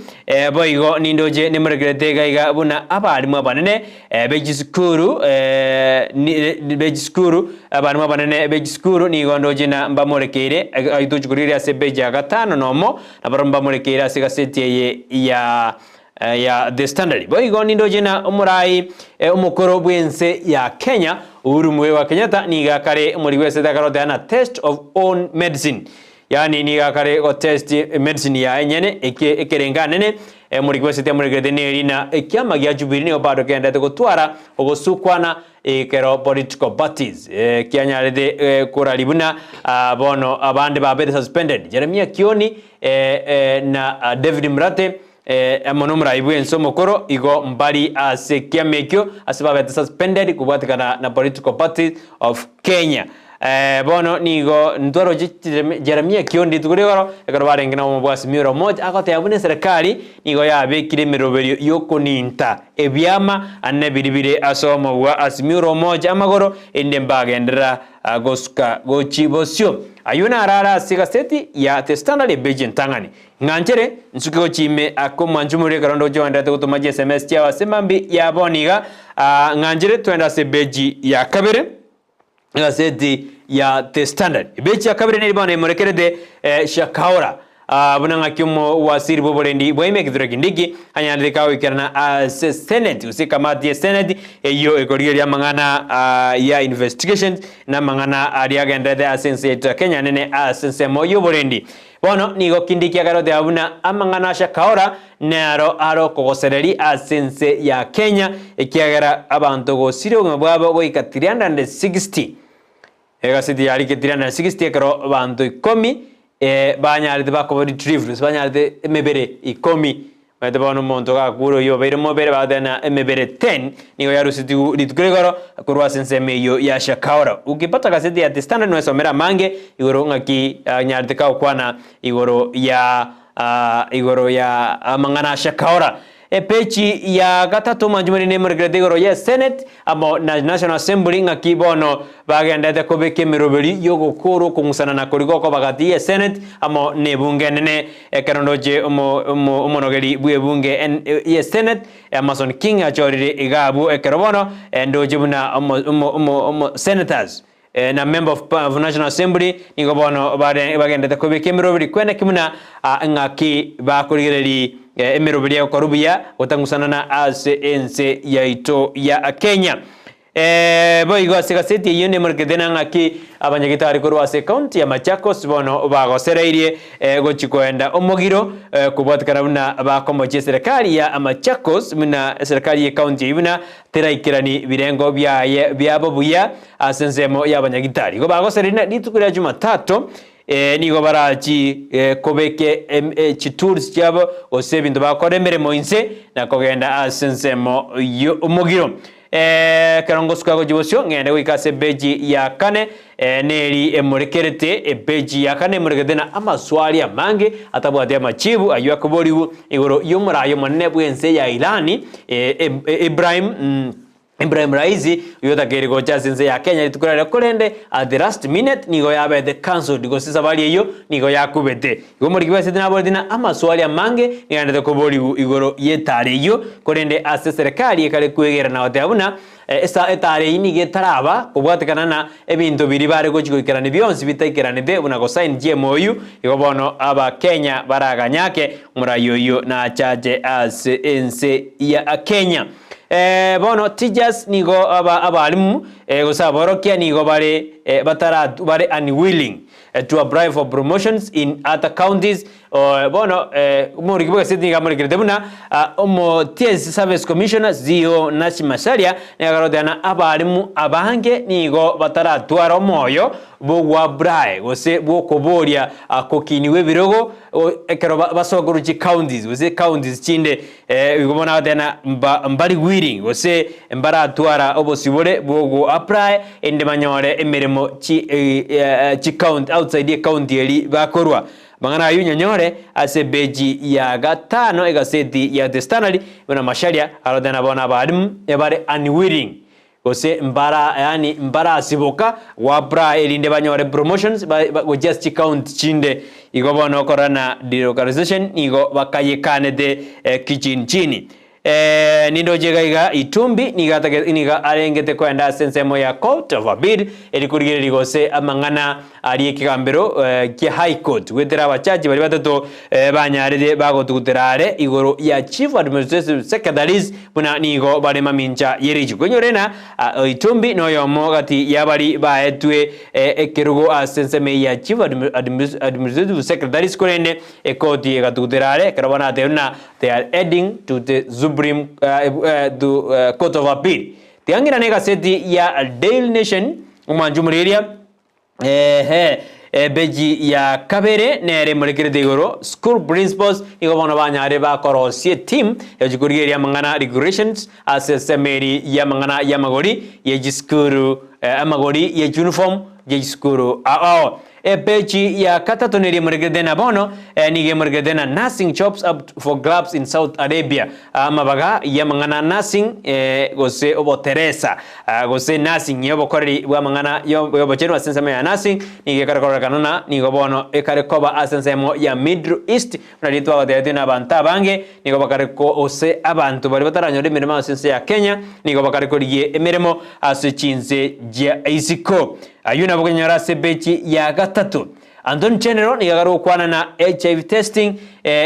boigo nindoche nimorekerete iga iga buna abalimu abanene be chisukuru be chisukuru abalimu abanene be chisukuru nigo ndoche na mbamorekeire ayio tochi korigereria ase epeji ya gatano nomo, nabarabwo mbamorekeire ase egaseti eye ya ya The Standard. Boigo nindoche na omorai omokoro bw'ense ya Kenya Uhuru Muigai wa Kenyatta nigo akare omoriki bw'esete akarotera na test of own medicine yaani nigo akare go test medicine yaye enyene eke ekerenganene omoriki bw'esete amorekerete neri na ekiama gia Jubilee nigo bado kegenderete gotwara ogosukwana ekero political parties kianyarete korari buna bono abande babere suspended Jeremiah Kioni na David Murate. Amo nomorai bw'ense omokoro igo mbari ase ekiama ekio ase babete suspended kobwatekana na Political Parties of Kenya. Bono nigo ntwaroche Jeremia Kiondi rituko rigoro ekero barenge na omobwasi Mura Omoja agoteba buna eserekari nigo yabekire emeroberio yokoninta ebiama ane biria bire ase omobua Azimio Omoja amagoro erinde mbagenderera gosuka gochi bosio. Ayio narare ase egaseti ya The Standard epeji entang'ani. Ng'anchere nsuke gochia ime ake omwancho moria ekero ndoche oenderete gotoma chi sms chiao ase mambia ya bono iga. Ng'anchere twende ase epeji ya kabere egaseti ya The Standard. Epeji ya kabere neri bono emorekerete Shakahola buna ng'aki omowasiri bw'oborendi bwa ime Kithure Kindiki anyarete kagoikerana ase Senate gose ekamati ye Senate eyio ekorigereria amang'ana ya investigations na amang'ana aria agenderete ase ense yaito ya Kenya nene ase ensemo y'oborendi. Bono nigo Kindiki akaroteba buna amang'ana a Shakahola naro are okogosereria ase ense ya Kenya, ekiagera abanto gosiria obogima bwabo goika 360. Egaseti yarike 360 ekero abanto ikomi banyarete bakoba retrieved gose banyarete emebere ikomi. Omanyete bono omonto gakure oyio obeire mobere bagoteba ng'a emebere ten nigo yarusetigwe rituko rigoro korwa ase ensemo eyio ya Shakahola. Ukipata gazeti ya The Standard nwesomere amange igoro ng'aki anyarete kagokwana igoro ya igoro ya amang'ana a Shakahola. Epeji ya gatato mwanche more nemorekerete igoro ye Senate amo na National Assembly ng'aki bono bagenderete kobeka emeroberi y'ogokoora okong'usanana koria gokoba gati ye Senate amo nebunge enene. Ekero ndoche omonogeri bw'ebunge ye Senate Amason King achorire iga abwo ekero bono ndoche buna senators na member of National Assembly nigo bono bagenderete kobeka emeroberi kweneki buna ng'aki bakorigereria emeroberi egokorwa buya gotang'usanana ase ense yaito ya Kenya. Boigo ase egaseti eyio nemorekete na ng'aki abanyagitari korwa ase ekaunti ya Machakos bono bagosereirie gochia koenda omogiro kobwatekana buna bakomochia eserekari ya Machakos buna eserekari y'ekaunti eyio buna teraikerani birengo biaye biabo buya ase ensemo y'abanyagitari. Igo bagosereirie rituko ria Jumatatu nigo barachi kobeke chitools chiabo gose ebinto bagokora emeremo inse na kogenda ase ensemo y'omogiro. Ekero ngosuka gochia bosio, ng'ende goika ase epeji ya kane, neri emorekerete, epeji ya kane emorekerete na amaswali amange atabwati amachibu ayio akoborigwa igoro y'omoraai omonene bw'ense ya Irani, Ibrahim Ibrahim Raisi, oyio otakeire gocha ase ense ya Kenya rituko riaria korende at the last minute nigo yabete cancelled gose esabari eyio nigo yakubete. Igo omoriki bw'esete naboreti na amaswali amange nigo aendete koborigwa igoro y'etara eyio korende ase eserekari ekare kwegera na goteba buna esa etara eyio nigo etaraba kobwatekana na ebinto biria bare gochi goikerania bionsi bitaikeranete buna gosign GMOU igo bono abakenya baraganyake omorai oyio nachache ase ense ya Kenya. Bono teachers nigo aba abalimu gose aborokia nigo bare batara bare unwilling to apply for promotions in other counties bono omoriki bw'egaseti nigo amorekerete buna omo TSC service commissioner CEO Nashi Macharia nigo akaroteba ng'a abalimu abange nigo bataratwara omoyo bw'ogoapply gose bw'okoboria kokinigwa ebirogo ekero basoa korwa chicounties gose counties chinde Igo bono agateba ng'a mba mbari willing gose mbaratwara obosibore bw'ogo apply erinde banyore emeremo chi chi county outside ecounty eri bakorwa. Amang'ana ayio onyanyore ase epeji ya gatano egaseti ya The Standard buna Macharia aroteba ng'a bono abalimu ebare unwilling Gose mbara yaani mbarasiboka goapply erinde banyore promotions ba ba gochia ase chicounty chinde. Igo bono okorora na delocalization nigo bakayekanete kichinchini. Nindoche iga iga Itumbi nigo atagete nigo arengete koenda ase ensemo ya court of appeal eri korigereria gose amang'ana aria ekegambero kia High Court goetera abachachi baria batato banyarire bagotugutera are igoro ya Chief Administrative Secretaries buna nigo bare mamincha ye richuko. Inyore ng'a Itumbi noyomo gati yabari baetwe ekerogo ase ensemo eye ya Chief Administrative Secretaries korende ekoti egatugutera are ekero bono atebiwe buna they are heading to the Supreme to Court of Appeal. Tiga ng'irane egaseti ya Daily Nation omwancho omorigereria. Ehe. Ebeji ya kabere nere emorekerete igoro, School principals nigo bono banyare bakorosia eteam egochia korigereria amang'ana regulations ase esemo eri y'amang'ana y'amagori ye chisukuru amagori ye chiuniform ye chisukuru ao ao. Epeji ya gatato neri emorekerete na bono nigo emorekerete na Nursing jobs up for grabs in South Arabia amabaga y'amang'ana nursing gose oboteresa gose nursing y'obokoreri bw'amang'ana y'obochenu ase ensemo ya nursing nigo ekare kororekana na nigo bono ekare koba ase ensemo ya Middle East buna riria twagotebetie na abanto abange nigo bakare gose abanto baria bataranyora emeremo ase ense ya Kenya nigo bakare korigia emeremo ase chinse chia isiko. Ayio nabo okonyora ase epeji ya gatato. Anthony General nigo akare gokwana na HIV testing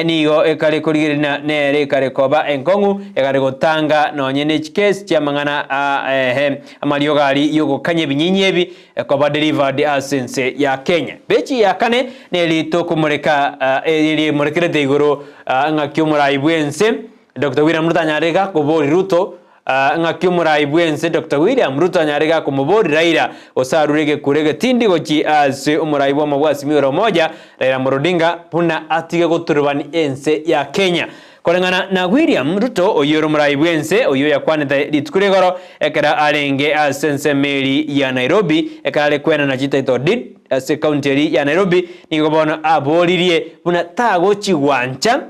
nigo ekare korigereria na nere ekare koba enkong'u ekare gotanga nonye ne chikesi chiamang'ana a ehe amariogo aria yogokanya ebinyinyi ebi koba delivered ase ense ya Kenya. Peji ya kane neri tokomoreka eri emorekerete igoro ng'aki omorai bwense Doctor William Ruto anyare gakobori Ruto Ng'aki omorai bw'ense Doctor William Ruto anyare gakomobori Raila gose arure egekuro egetindi gochi ase omorai bw'omo bwa Azimio la Umoja Raila Amolo Odinga buna atige goturubani ense ya Kenya. Koreng'ana na William Ruto oyio ore omorai bw'ense oyio oyakwanete rituko rigoro ekero arenge ase ensemo eri ya Nairobi ekero are kwenana chititle deed ase county eri ya Nairobi nigo bono aboririe buna tagochi gwancha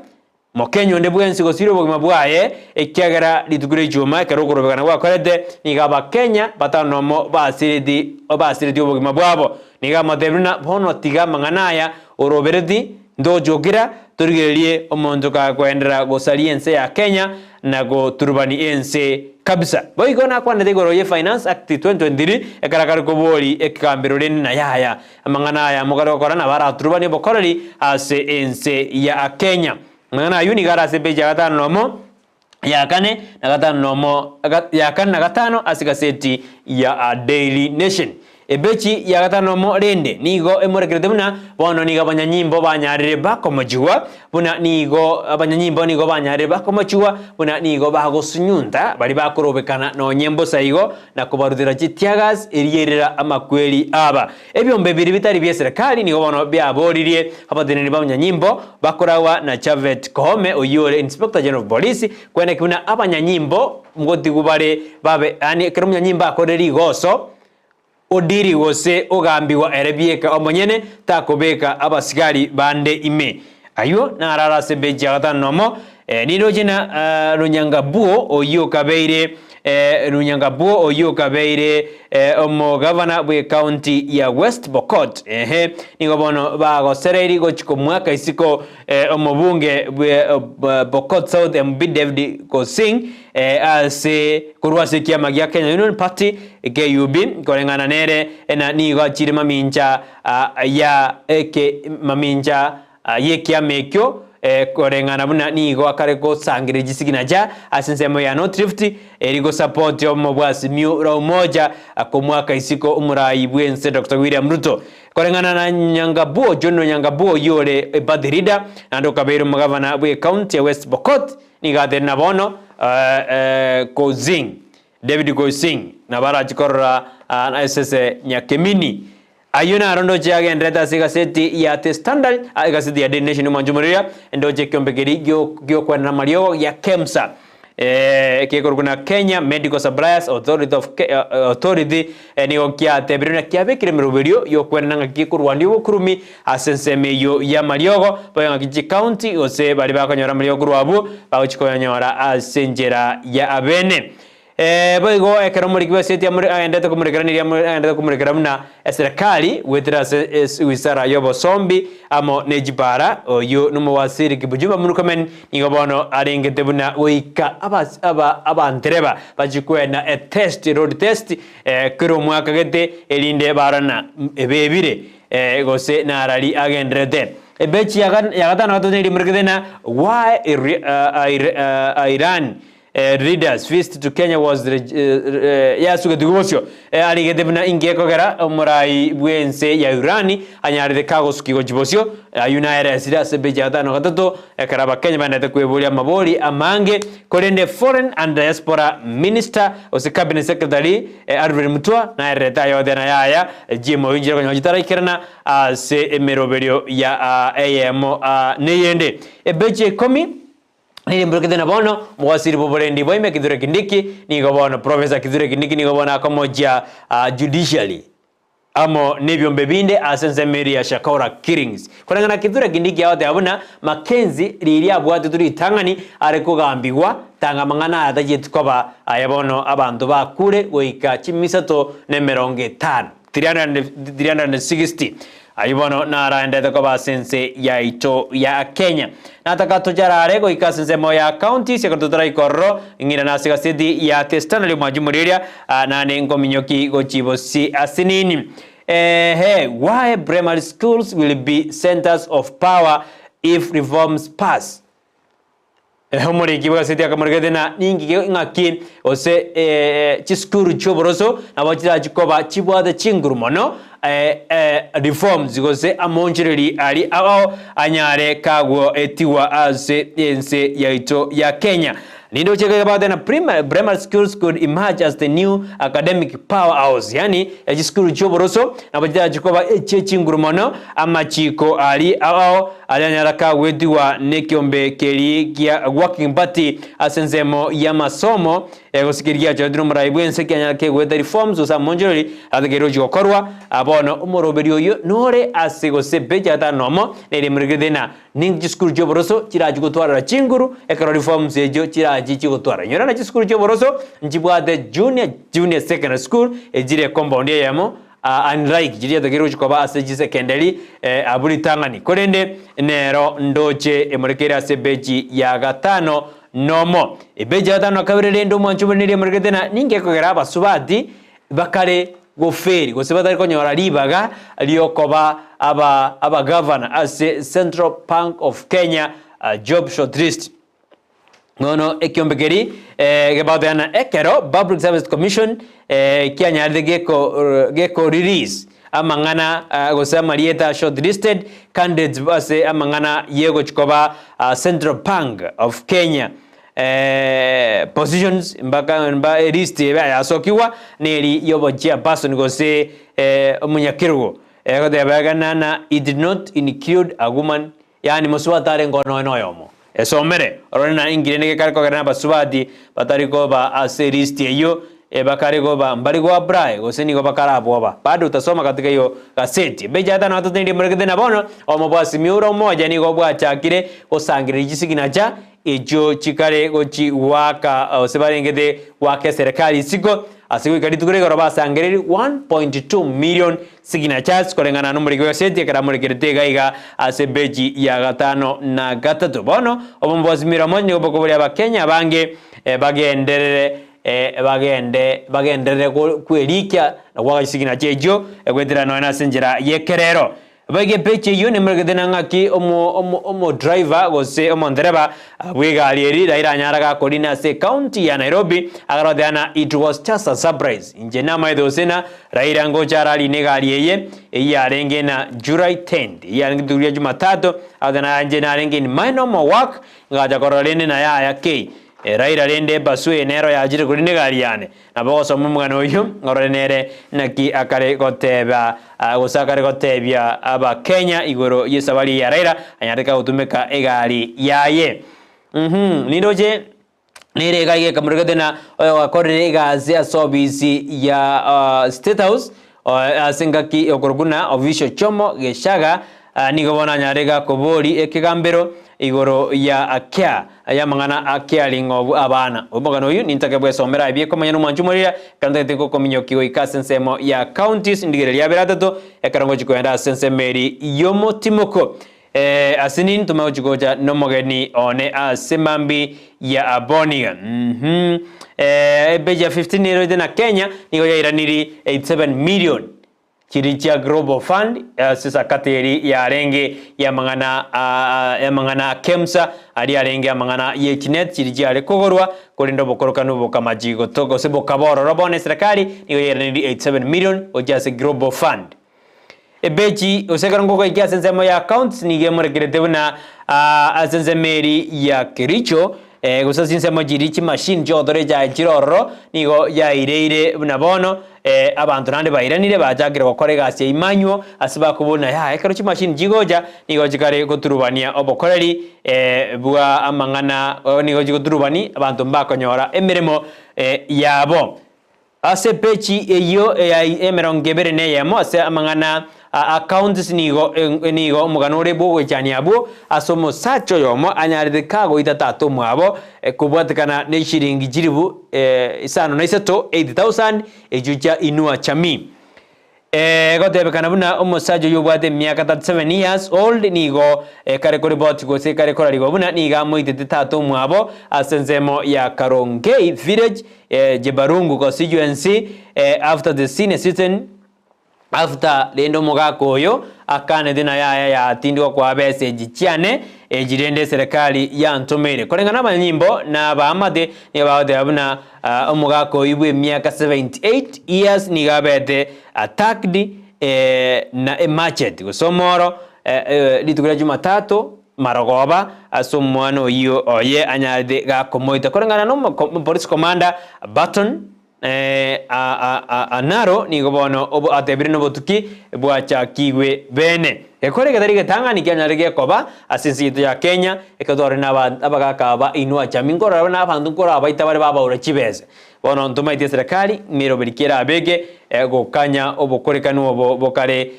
Mokenya onde bwensi gosiria obogima bwaye, ekiagera rituko ria Ijumaa ekero okorobekana gwakorete, nigo Abakenya batano nomo basireti basiretie obogima bwabo. Nigo amotebirie ng'a bono tiga amang'ana aya orobereti, ntochokera torigererie omonto kakoenderera gosaria ense ya Kenya na goturubani ense kabisa. Boigo nakwanete igoro ye Finance Act 2023 ekero akare kobori ekegambero rende na yaya. Amang'ana aya mokare gokora nabo araturubanie obokoreri ase ense ya Kenya. Amang'ana ayio nigo are ase epeji ya gatano nomo, ya kane na gatano nomo, ya kane na gatano ase egaseti ya Daily Nation. Epeji ya gatano nomo rende nigo emorekerete buna bono nigo abanyanyimbo banyarire bakomochigwa buna nigo abanyanyimbo nigo banyarire bakomochigwa buna nigo bagosunyunta baria bakorobekana nonye mbosa igo na kobarutera chitiagas erierera amakweri aba. Ebiombe biria bitari bie serikali nigo bono biaboririe abateneneri b'abanyanyimbo bakoragwa na Japhet Koome oyio ore Inspector General of Police kweneki buna abanyanyimbo ngotigwa bare babe yaani ekero omonyanyimbo akorire rigoso odiri gose ogambigwa ere bieka omonyene takobeka abasigari bande ime. Ayio narare ase ebeji ya gatano nomo, niroche na Runyangabuo oyio okabeire Runyangabuo oyio okabeire omogavana bw'ecounty ya West Pokot. Ehe, nigo bono bagosereiri gochia komoaka isiko omobunge bwe Pokot South MP David Kosing ase korwa ase ekiama gia Kenya Union Party, KUP, koreng'ana nere na nigo achire mamincha ya eke mamincha y'ekiama ekio, koreng'ana buna nigo akare gosangereria chisignacha ase ensemo ya North Rift, eri gosapoti obomo bwa Azimio la Umoja komoaka isiko omorai bw'ense Doctor William Ruto. Koreng'ana na Nyangabuo, John Onyangabuo oyio ore eparty leader naende okabeire omogavana bw'ecounty ya West Pokot, nigo aterire na bono Kozing, David Kosing, nabo arache korora esese Nyakemini. Ayio naro ndoche agenderete ase egaseti ya The Standard, egaseti ya Daily Nation omwancho omorero, ndoche ekiombe keria giokwenera amariogo gia KEMSA, kekorokwa na Kenya Medical Suppliers Authority of Authority, nigo kiatebire buna kiabekire emeroberio yokwenena ng'aki gekorwania obokurumi ase ensemo eyio y'amariogo, boigo ng'aki chicounty gose baria bakonyora amariogo korwa abwo bagochia koyanyora ase enchera ya abene. Boigo ekero omoriki bw'eseti agenderete komorekera nigo agenderete komorekera buna eserekari goetera ase wizara y'obosombi amo ne chipara, oyio nomowaziri Kipchumba Murkomen nigo bono arengete buna goika abantereba bachie kwena etest, road test, kera omwaka gete erinde barore ebebire gose narari agenderete. Ebechi ya gatano na gatato nigo imorekete na why Iran. Leaders visit to Kenya was yasugetigwe bosio arigete buna inki ekogera omorai bw'ense ya Iran anyarete kagosuki gochia bosio ayio naeresire ase epeji ya gatano gatato ekero abakenya baendete kweboria amabori amange korende Foreign and Diaspora Minister gose Cabinet Secretary Alfred Mutua naererete ayothe na yaya GMO inchire konyora chitaraikerana ase emeroberio ya eyemo neyende. Epeji ya ikomi Nirimburukete na bono omowasiri bw'oborendi bwaime Kithure Kindiki nigo bono Professor Kithure Kindiki nigo bono akomochia judiciary amo nebiombe binde ase ensemo eria ya Shakahola killings. Koreng'ana Kithure Kindiki agoteba buna Mackenzie riria abwatetwe ritang'ani are kogambigwa tanga amang'ana aya tachieti koba aya bono abanto bakure goika chimisato na emerongo etano. 360 Ayio bono naraendete koba ase ense yaito ya Kenya. Nataka tocharare goika ase ensemo ya counties ekero totaraika ororo, ng'irane ase egaseti ya The Standard omwanchi oria nane nkominyoki gochia bosie ase nini. Ehe, why primary schools will be centers of power if reforms pass. Omoriki bw'egaseti akamorikete na ninki ng'aki gose chisukuru chi'oboroso nabo chirachi koba chibwate chinguru mono reforms gose amoonchoreri aria ao anyare kagwo etigwa ase ense yaito ya Kenya. Rinde gochia kegabate na primary schools could emerge as the new academic powerhouse yaani chisukuru chi'oboroso nabo chirachi koba echie chinguru mono amachiko aria ao Aria anyara kagwetigwa nekiombe keria gia Working Party ase ensemo y'amasomo, gose keria giachoretwe nomorai bw'ense kianyara kegweta reforms gose amonchorori arategerwe gochia gokorwa. Bono omoroberi oyio nore ase gose peji ya gatano nomo nere emorekete ng'a ninki chisukuru chi'oboroso chirachie gotwarora chinguru ekero reforms echio chirachie chigotwara. Inyora ng'a chisukuru chi'oboroso nchibwate junior junior secondary school echire compound eyemo Unlike chiria chiatakeire gochia koba ase chisekenderi abwo ritang'ani, korende nero ndoche emorekeire ase ebeji ya gatano nomo. Ebeji ya gatano na kabere rende omwancho omonene eria emorekete na ninki ekogera abasubati bakare goferi gose batari konyora ribaga riokoba aba abagavana ase Central Bank of Kenya job shortlist. Bono ekiombe keria gebagoteana ekero Public Service Commission kianyarete geko geko release amang'ana gose amarieta shortlisted candidates ase amang'ana yegochi koba Central Bank of Kenya positions mpaka mba elist ebe yasokigwa neri yobo chairperson gose omonyakerogo egoteba iga na it did not include a woman Yaani mosubati arenge onoe noyomo. Esomere, orore na inki rende gekare kogera nabasubati batari koba ase elist eyio bakare koba mbari go apply gose nigo bakarabwoba. Bado utasoma katika hiyo gazeti. Epeji ya gatano gatato morekete na bono obomo bwa Simiyu omoja nigo bwachakire gosangereria chisignacha echio chikare gochi goaka gose barengete goaka eserekari isiko Ase goika rituko rigoro basangereiri 1.2 million signatures koreng'ana nomoriki bw'egaseti ekero amorekerete iga iga ase epeji ya gatano na gatato. Bono obomo bwa Azimio la Umoja nigo bokoboria abakenya abange bagenderere bagende bagenderere kwerikia na goaka chisignature echio goetera nonya nase enchera y'ekerero. Boigo epeji eyio nemoregete na ng'aki omo driver gose omondereba bw'egari eri Raila anyara gakorina ase ecounty ya Nairobi akaroteba na it was just a surprise inche namaete gose na Raila ngocha ararine egari eye eyio yarenge na July 10th eyio yarenge rituko ria Jumatatu agoteba na inche narenge in my normal work ngacha korora rende na yaya kei Raila rende ebasu eye nero yachire korina egari yane Nabo ogosoma omogano oyio, orore nere naki akare goteba gose akare gotebia Abakenya igoro y'esabari eye ya Raila anyarete gotumeka egari yaye. Uhum, nindoche nere iga iga ekamoregete na oyogakorire egasi ase obisi ya State House ase engaki okorokwa na Official Jomo Gechaga Nigo bono anyare gakobori ekegambero igoro ya akia y'amang'ana a kiaring'obu abana. Omogano oyio nintake bwesomere aye biekomanya nomwancho omorira, ekero ntagete gokominyokia goika ase ensemo ya counties ndigererie abere atato, ekero ngochia kogenda ase ensemo eri y'omotimoko. Ase nini ntomanye gochia gocha nomogeni one ase mambi ya aboniga. Uhum. Epeji ya 15 eroete na Kenya nigo yairaniri 87 million. Chiria chia Global Fund ase sakata eria yarenge y'amang'ana y'amang'ana a Kemsa, aria arenge amang'ana ye chinet chiria chiare kogorwa, korende obokorokanu bokamachi goto gose bokaba ororo bono eserekari nigo yairanerie 87 million gochia ase Global Fund. Ebechi gose ekero ngogoikia ase ensemo ya accounts nigo emorekerete buna ase ensemo eria ya Kericho gose ase chinsemo chiria chimachine chigotora echae chire ororo nigo yaireire buna bono abanto naende bairanire bachakire gokora egasi ya imanywo ase bakobuna yaya ekero chimachine chigocha nigo chikare goturubania obokoreri bwa amang'ana nigo chigoturubani abanto mbakonyora emeremo yabo. Ase epeji eyio ya emerongo ebere na eyemo ase amang'ana a accounts nigo nigo omogano ore bw'ogoichania abwo ase omosacha oyomo anyarete kagoita tata omwabo kobwatekana ne chiringi chilifu isano na isato, 8000, echio chia Inua Jamii. Egotebekana buna omosacha oyio obwate emiaka 37 years old nigo kare koripoti gose kare korarigwa buna nigo amoitete tata omwabo ase ensemo ya Karongei village, Jebarungu constituency after the senior citizen after rende omogaka oyo akanete na yaya yatindigwa koa besa echi chiane echi rende eserekari yantomeire. Koreng'ana abanyanyimbo na abaamate nigo bagoteba buna Omogaka oyio bw'emiaka 78 years nigo abete attacked na emachete gose omoro rituko ria Jumatatu marogoba ase omwana oyio oye anyarete gakomoita. Koreng'ana na omopolice commander Burton Anaro nigo bono atebire nobotuki bwachakigwe bene. Gekore getari getang'ani kianyare gekoba ase ense yaito ya Kenya, ekero twarorire na abagaka aba inwe achami nkorora buna abanto nkorabaita bare babaura chibesa. Bono ntomaeti eserekari meroberi ki erabeke gokanya obokorekanu obo bokare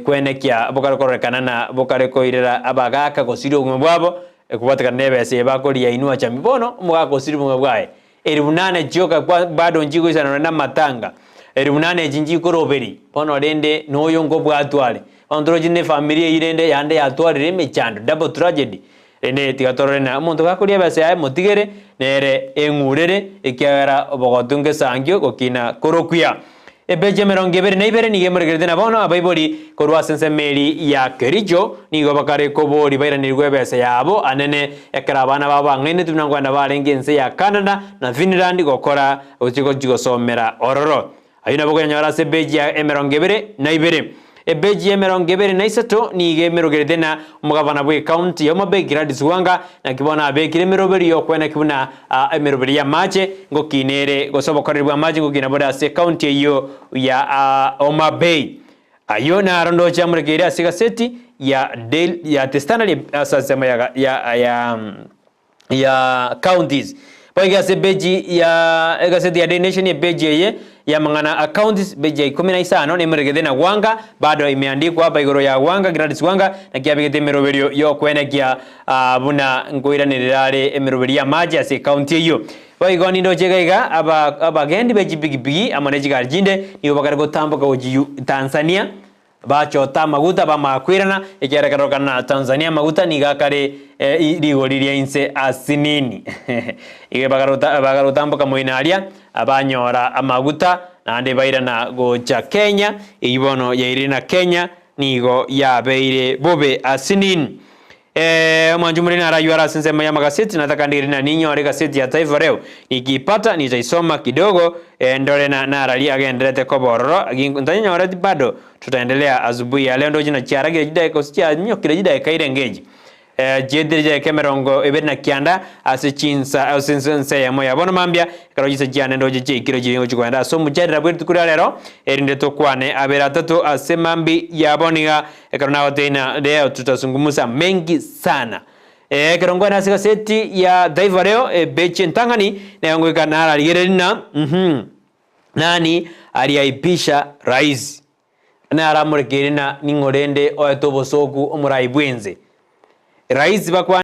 kwenekia bokare kororekana na bokare koirera abagaka gosiria obogima bwabo kobwatekana nebesa eye bakoria inwe achami. Bono omogaka osirie obogima bwaye Elifu nane chioka bado nchigoisana nonya namatanga, elifu nane echi nchikoroberi, bono rende noyo nkobwatwa are. Bono toroche ne efamiri eyio rende yande yatwarire emechando, double tragedy. Rende tiga torore na omonto gakoria ebesa yaye motigere, nere eng'urere, ekiagera obogotu ngesangio gokina korokuya. Epeji emerongo ebere na ibere nigo emorekerete na bono abaibori korwa ase ensemo eria ya Kericho nigo bakare koboria bairanigwe ebesa yabo anene ekero abana babo bang'ainetwe buna nkoenda barenge ense ya Canada na Finland gokora gochia gochia gosomera ororo. Ayio nabo okonyanyora ase epeji ya emerongo ebere na ibere. Epeji ya emerongo ebere na isato nigo emerokerete na omogavana bw'ecounty ya Homabay Gladys Wanga naki bono abekire emeroberi y'okweneki buna emeroberi y'amache ngokina ere gose obokoreri bw'amache ngokina bore ase ecounty eyio ya Homabay. Ayio naro ndoche amorekeire ase egaseti ya Daily ya The Standard ase ensemo ya ya ya ya counties. Boigo ase epeji ya egaseti ya Daily Nation epeji eye y'amang'ana a counties peji ya ikomi na isano nemeregete na Wanga bado imeandikwa hapa igoro ya Wanga Gladys Wanga naki abegete emeroberio y'okwenekia buna nkoiranerera are emeroberio y'amache ase ecounty eyio. Boigo nindoche iga iga aba abagendi be chipigipigi amo ne chigari chinde nigo bakare gotamboka gochia Tanzania Bachota amaguta bamanya koirana, ekiagera ekerorokana na Tanzania amaguta nigo akare rigori ria inse asinini. Igo bagarotamboka moino aria, banyora amaguta, naende bairana gocha Kenya, eyio bono yairire na Kenya nigo yabeire bobe asinini. Omwanchi omonene naraywe are ase ensemo y'amagaseti, nataka ndigere na ninyore egaseti ya Taifa Leo. Nikiipata nitaisoma kidogo, ndore na narari agenderete koba ororo, ntanyenyoreti bado tutaendelea asubuhi ya leo ndoche na chiaragire chidakika gose chianyokire chidakika irenge echi. Chietire chidakika emerongo ebere na kianda ase chinsa ase ense eyemo ya bono mambia, ekero chinsa chiane ndoche chiaikire chiri ngochia kogenda ase omocharera bwe rituko ria rero, erinde tokwane abere atato ase mambi ya bono iga Ekero nagoteina leo tutasungumusa mengi sana. Ekero nkwane ase egaseti ya Taifa Leo epeji entang'ani nigo ngoika nararigereria ng'a uhum nani aliaipisha rais naramorekeire ng'a ning'o rende oete obosooku omorai bwense. Rais bakwane.